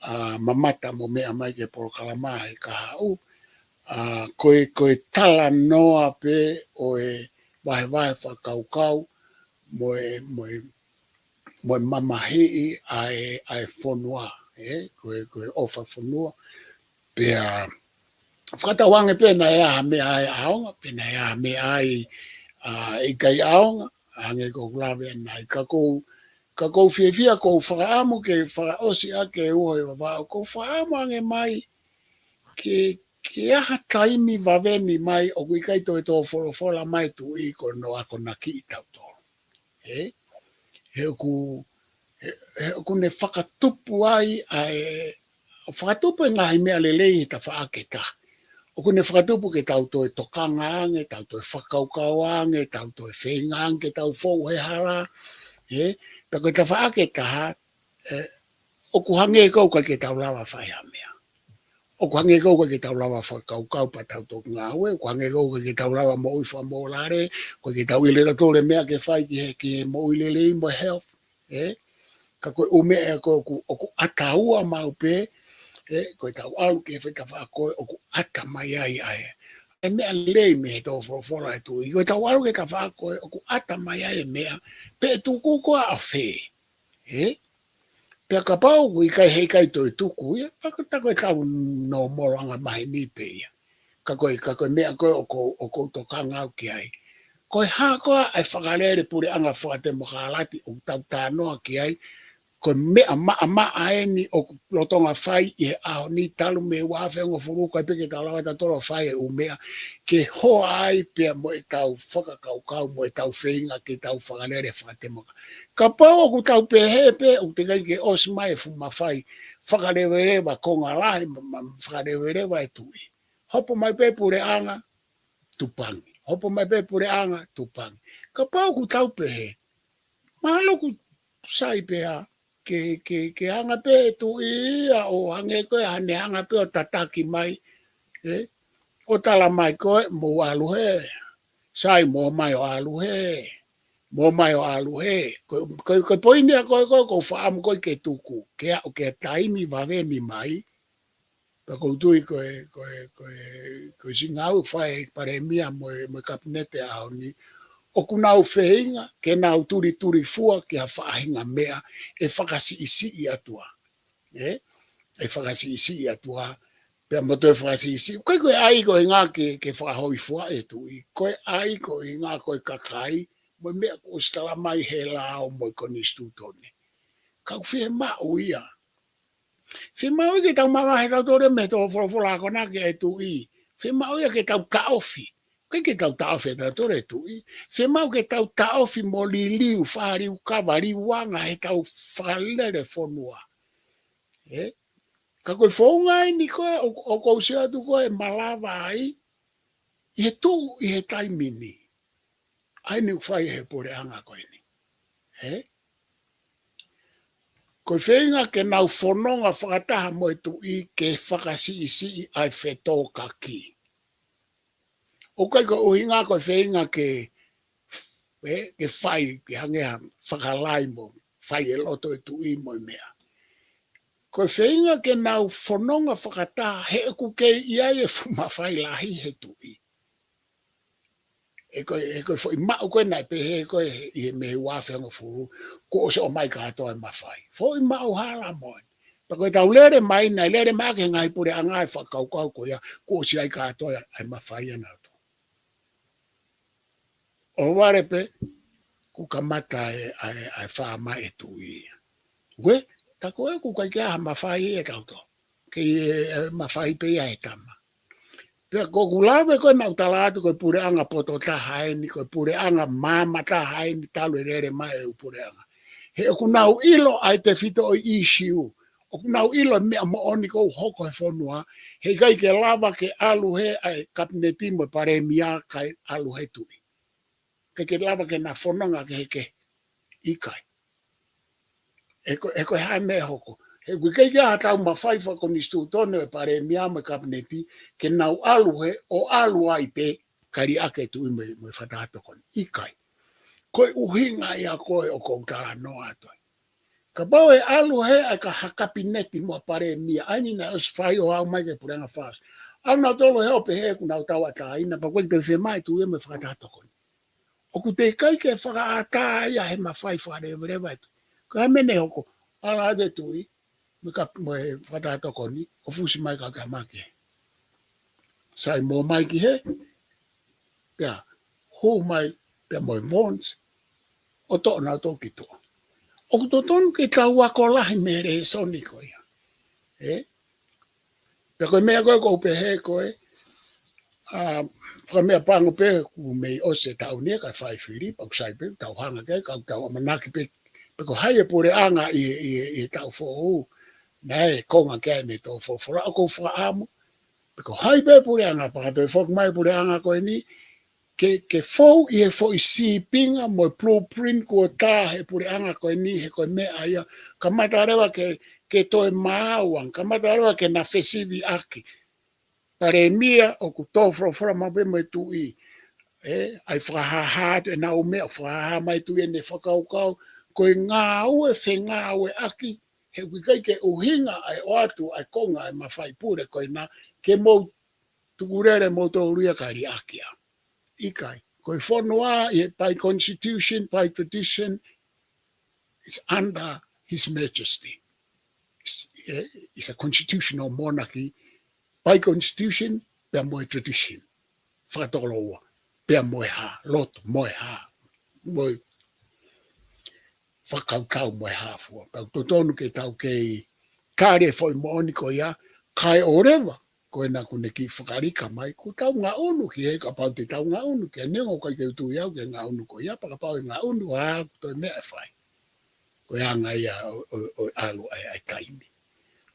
ʻa, mamata mo meʻa mai ki he polokalama he kahaʻu. ʻA, ko e, ko e talanoa pē ʻo e vahevahe fakakaukau, mo e, mo e, mo e mamahiʻi ʻa e, ʻa e fonua, ē, ko e, ko e ʻofa fonua. Pea fakatauange pē naʻe ʻi ai ha meʻa ʻa e ʻaonga, pe naʻe ʻi ai ha meʻa ʻa e, ʻa e ʻikai ʻaonga, hangē ko ʻeku lave ʻanenai. Ka ʻoku ou, ka ʻoku ou fiefia, ʻoku ou fakaʻamu ke fakaʻosi ʻaki e uho ʻi Vavaʻu, ʻoku ou fakaʻamu ange mai ke, ke ʻi ai ha taimi vave ni mai ʻoku ʻikai toe tō folofola mai e Tuʻi ko hono akonakiʻi kitautolu. Ē? He ʻoku, he, he ʻoku ne fakatupu ai ʻa e, fakatupu e ngaahi meʻa lelei he tafaʻaki ʻe taha. ʻOku ne fakatupu ke tau toe tokanga ange, tau toe fakakaukau ange, tau toe feinga ange ke tau fou he hala. Ē? Pea ko e tafaʻaki ʻe taha, ē, ʻoku hangē ʻoku ʻikai ke tau lava fai ha meʻa. ʻOku hangē ʻoku ʻikai ke tau lava fakakaukau pea tau toki ngāue, ʻoku hangē ʻoku ʻikai ke tau lava moʻui fakamōlale, ʻoku ʻikai ke tau ʻilo ʻe tautolu e meʻa ke fai ki he, ki he moʻui lelei mo e health, ē? Ka ko e ʻū meʻa ē ko ē ʻoku, ʻoku ʻataua maʻu pē, ē? Ko ʻetau ʻalu ki he foʻi tafaʻaki ko ē ʻoku ʻata mai ai ʻa e, e meʻa lelei mei he tō folofola ʻa e Tuʻi. Ko ʻetau ʻalu ki he tafaʻaki ko ē ʻoku ʻata mai ai e meʻa, pe ʻe tuku koā ʻafē, ē? Pea kapau ʻoku ʻikai, heʻikai toe tuku ia, pea ko e, tā ko ʻetau nōmolo angamaheni pē ia. Ka ko e, ka ko e meʻa ko ē ʻoku ou, ʻoku ou tokanga au ki ai, ko e hā koā ʻa e fakalele puleʻanga fakatemokalati ʻoku tau talanoa ki ai, ko e meʻa maʻamaʻa eni ʻoku lolotonga fai ʻi he ʻaho ni talu mei he ua afe hongofulu, ʻikai pē ke tau lava ʻe tautolu ʻo fai e ʻū meʻa ke hoa ai pea mo ʻetau fakakaukau, mo ʻetau feinga ke tau fakalele fakatemokalati. Kapau ʻoku tau pehē pē ʻoku teʻeki ai ke ʻosi mai e fuʻu mafai fakaleveleva konga lahi, ma, ma, fakaleveleva e Tuʻi. Hopo mai pē puleʻanga, tupangi. Hopo mai pē puleʻanga, tupangi. Kapau ʻoku tau pehē, mahalo ʻoku sai pē ia ke, ke, ke hanga pē e Tuʻi ia ʻo hangē ko ē ʻene hanga pē ʻo tataki mai, ē? ʻO tala mai ko ē, mou ʻalu hē. Sai, mou ō mai ʻo ʻalu hē. Mou ō mai ʻo ʻalu hē. Ko, ko, ko e poini ia ko ē, ko ē, ʻoku ou fakaʻamu ko ē ke tuku, ke aʻu ki he taimi vave ni mai, pea ʻoku ou tui ko e, ko e, ko e, ko e siʻi ngāue ʻoku fai ʻe he Palēmia mo e, mo e Kapineti he ʻaho ni, ʻoku nau feinga ke nau tulitulifua ki ha faʻahinga meʻa ʻe fakasiʻisiʻi atu ā. Ē? ʻE fakasiʻisiʻi atu ā. Pea mo toe fakasiʻisiʻi. ʻIkai ko e ʻai ko e ʻuhinga ke, ke fakahōifua e Tuʻi. Ko e ʻai ko e ʻuhinga ko e kakai, mo e meʻa kuo ʻosi tala mai he lao mo e konisitūtone. Ka ʻoku fiemaʻu ia. Fiemaʻu ia ke tau mavahe tautolu mei he tō folofola akonaki ʻa e Tuʻi. Fiemaʻu ia ke tau taʻofi. ʻIkai ke tau taʻofi ʻe tautolu e Tuʻi. Fiemaʻu ke tau taʻofi mo liliu, fakaliukava, liuanga heʻetau fakalele fonua. Ē? Ka ko e founga eni ko ē, ʻo, ʻoku ou sio atu ko ē ʻe malava ai, ʻi he tuʻu, ʻi he taimi ni. ʻA eni ʻoku fai ʻe he puleʻanga ko eni. Ē? Ko e feinga ke nau fononga fakataha mo e Tuʻi ke fakasiʻisiʻi ʻa e fetōkaki. ʻOku ʻikai ko e ʻuhinga ko e feinga ke, ē, ke fai, ke hangē ha fakalai mo fai e loto e Tuʻi mo e meʻa. Ko e feinga ke nau fononga fakataha he ʻoku kei ʻi ai e fuʻu mafai lahi he Tuʻi. Ē ko e, ē ko e foʻi maʻu ko ē naʻe pehē ko ē ʻi he mei he ua afe hongofulu, kuo ʻosi ʻomai kātoa e mafai. Foʻi maʻu hala moʻoni. Pea ko ʻetau lele mai, naʻe lele mai ʻaki ʻe he ngaahi puleʻanga e fakakaukau ko ia, kuo ʻosi ʻi ai kātoa e mafai ʻanautolu. ʻOhovale pē, kuo kamata e, ʻa e, ʻa e faama e Tuʻi ia. Uē, tā ko ē ʻoku ʻikai ke ʻi ai ha mafai ʻia tautolu. Kei, ē, mafai pē ia ʻe he Tama. Pea ko ʻeku lave ko ē naʻá ku tala atu ko e puleʻanga poto taha eni, ko e puleʻanga maama taha eni talu e lele mai e ʻū puleʻanga. He ʻoku nau ʻilo ʻa e tefitoʻi ʻīsiu. ʻOku nau ʻilo e meʻa moʻoni ʻoku hoko he fonua. Heʻikai ke lava ke ʻalu hē ʻa e Kapineti mo e Palēmia kae ʻalu hē Tuʻi. ʻIkai ke lava ke na fononga kehekehe. ʻIkai. Ē ko, ē ko e hā e meʻa ʻe hoko. He ʻoku ʻikai ke ʻi ai haʻatau mafai fakakonisitūtone ʻo e Palēmia mo e Kapineti, ke nau ʻalu hē, ʻo ʻalu ai pē, kae liʻaki e Tuʻi mo e, mo e Fakataha Tokoni. ʻIkai. Ko e ʻuhinga ia ko ē ʻoku ou talanoa atu ai. Kapau ʻe ʻalu hē ʻa e ka ha Kapineti mo ha Palēmia, ʻa eni naʻe ʻosi fai ʻo aʻu mai ki he puleʻanga fakaʻosi. ʻAlu nautolu hē ʻo pehē ʻoku nau tauʻatāina, pea ʻoku ʻikai toe fiemaʻu e Tuʻi ia mo e Fakataha Tokoni. ʻOku teʻeki ai ke fakaʻatā ia he mafai fakaleveleva e Tuʻi. Ka he meʻa ne hoko, ala ʻa e tuʻi, mo e ka, mo e fakataha tokoni, ʻo fusi mai ka ka make. Sai mo mai ki he, pea, hū mai, pea mo e Vaughan's, ʻo toʻo nautolu ki tuʻa. ʻOku totonu ke tau ako lahi mei he lēsoni ko ia. ʻE? Pea ko e meʻa ko ē ʻoku ou pehē ko ē, ʻa, fakameʻapango pē kuo mei ʻosi e taʻu ni ia kae fai fili, pea ʻoku sai pē, tau hanga ki ai, ka tau ʻamanaki pē, pe ko hai e puleʻanga ʻi, ʻi, ʻi he taʻu foʻou, naʻe konga ki ai ʻene tō folofola, ʻoku ou fakaʻamu, pe ko hai pē puleʻanga, pea ka toe foki mai puleʻanga ko eni, ke, ke fou ʻi he foʻi sīpinga mo e blueprint kuo tā he puleʻanga ko eni, he ko e meʻa ia, kamata leva ke, ke toe maau ange, kamata leva ke na fesiviʻaki. Palēmia ʻoku tō folofola maʻu pē mo e tuʻi. ʻE, ʻai fakahāhā atu ʻenau meʻa, fakahāhā mai tuʻi ʻene fakakaukau, ko e ngāue, fengāueʻaki, he ʻoku ʻikai ke ʻuhinga ʻa e ʻoatu ʻa e konga ʻa e mafai pule ko ena, ke mou tukulele moutolu ia kae liʻaki ia. ʻIkai. Ko e fonua, ʻi he by constitution, by tradition, is under His Majesty. Is, eh, is a constitutional monarchy, by constitution, pea mo e tradition. Fakatoloua, pea mo e hā, lotu, mo e hā, mo e fakakaukau mo e hā fua. Pea ʻoku totonu ke tau kei kali e foʻi moʻoni ko ia, kae ʻoua leva, ko ena kuo ne kiʻi fakalika mai, kuo tau ngaʻunu ki he, kapau te tau ngaʻunu ki he, neongo ʻikai ke u tui au ke ngaʻunu ko ia, pea kapau ʻe ngaʻunu, ʻa, ko e toe meʻa ʻe fai. Ko e anga ia ʻo, ʻo, ʻo e ʻalu ʻa e, ʻa e taimi.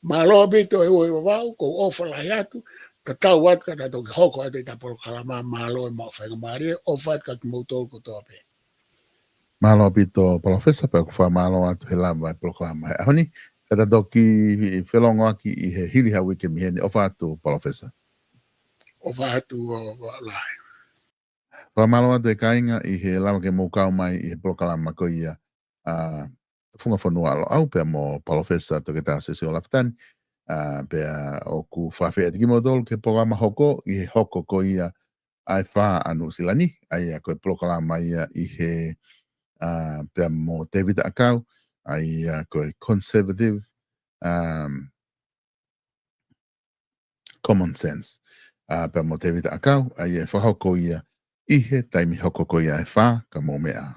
Mālō ʻaupito e ua ʻi Vavau, ʻoku ou ʻofa lahi atu, tatau atu ka ta toki hoko atu ʻeta polokalama, mālō e maʻu faingamālie, ʻofa atu kiate kimoutolu kotoa pē. Mālō ʻaupito, Palōfesa, pea ʻoku fakamālō atu he lava e polokalama he ʻaho ni, ka ta toki felongoaki ʻi he hili ha uike mei heni, ʻofa atu, Palōfesa. ʻOfa atu, ʻofa lahi. Fakamālō atu e kāinga ʻi he lava ke mou kau mai ʻi he polokalama ko ia, ʻa, Funga Fonua ʻa Loʻau pea mo Palōfesa Toketā Siosiua Lafitani, ʻa, pea ʻoku fakafeʻiloaki kimoutolu ki he polokalama hoko, ʻi he hoko ko ia ʻa e Fā ʻa Nuʻusila ni, ʻa ia ko e polokalama ia ʻi he, ʻa, pea mo Tēvita ʻAkau, ʻa ia ko e Conservative, um, Common Sense. ʻA, pea mo Tēvita ʻAkau, ʻa ia ʻe fakahoko ia ʻi he taimi hoko ko ia ʻa e Fā, ka mou meʻa.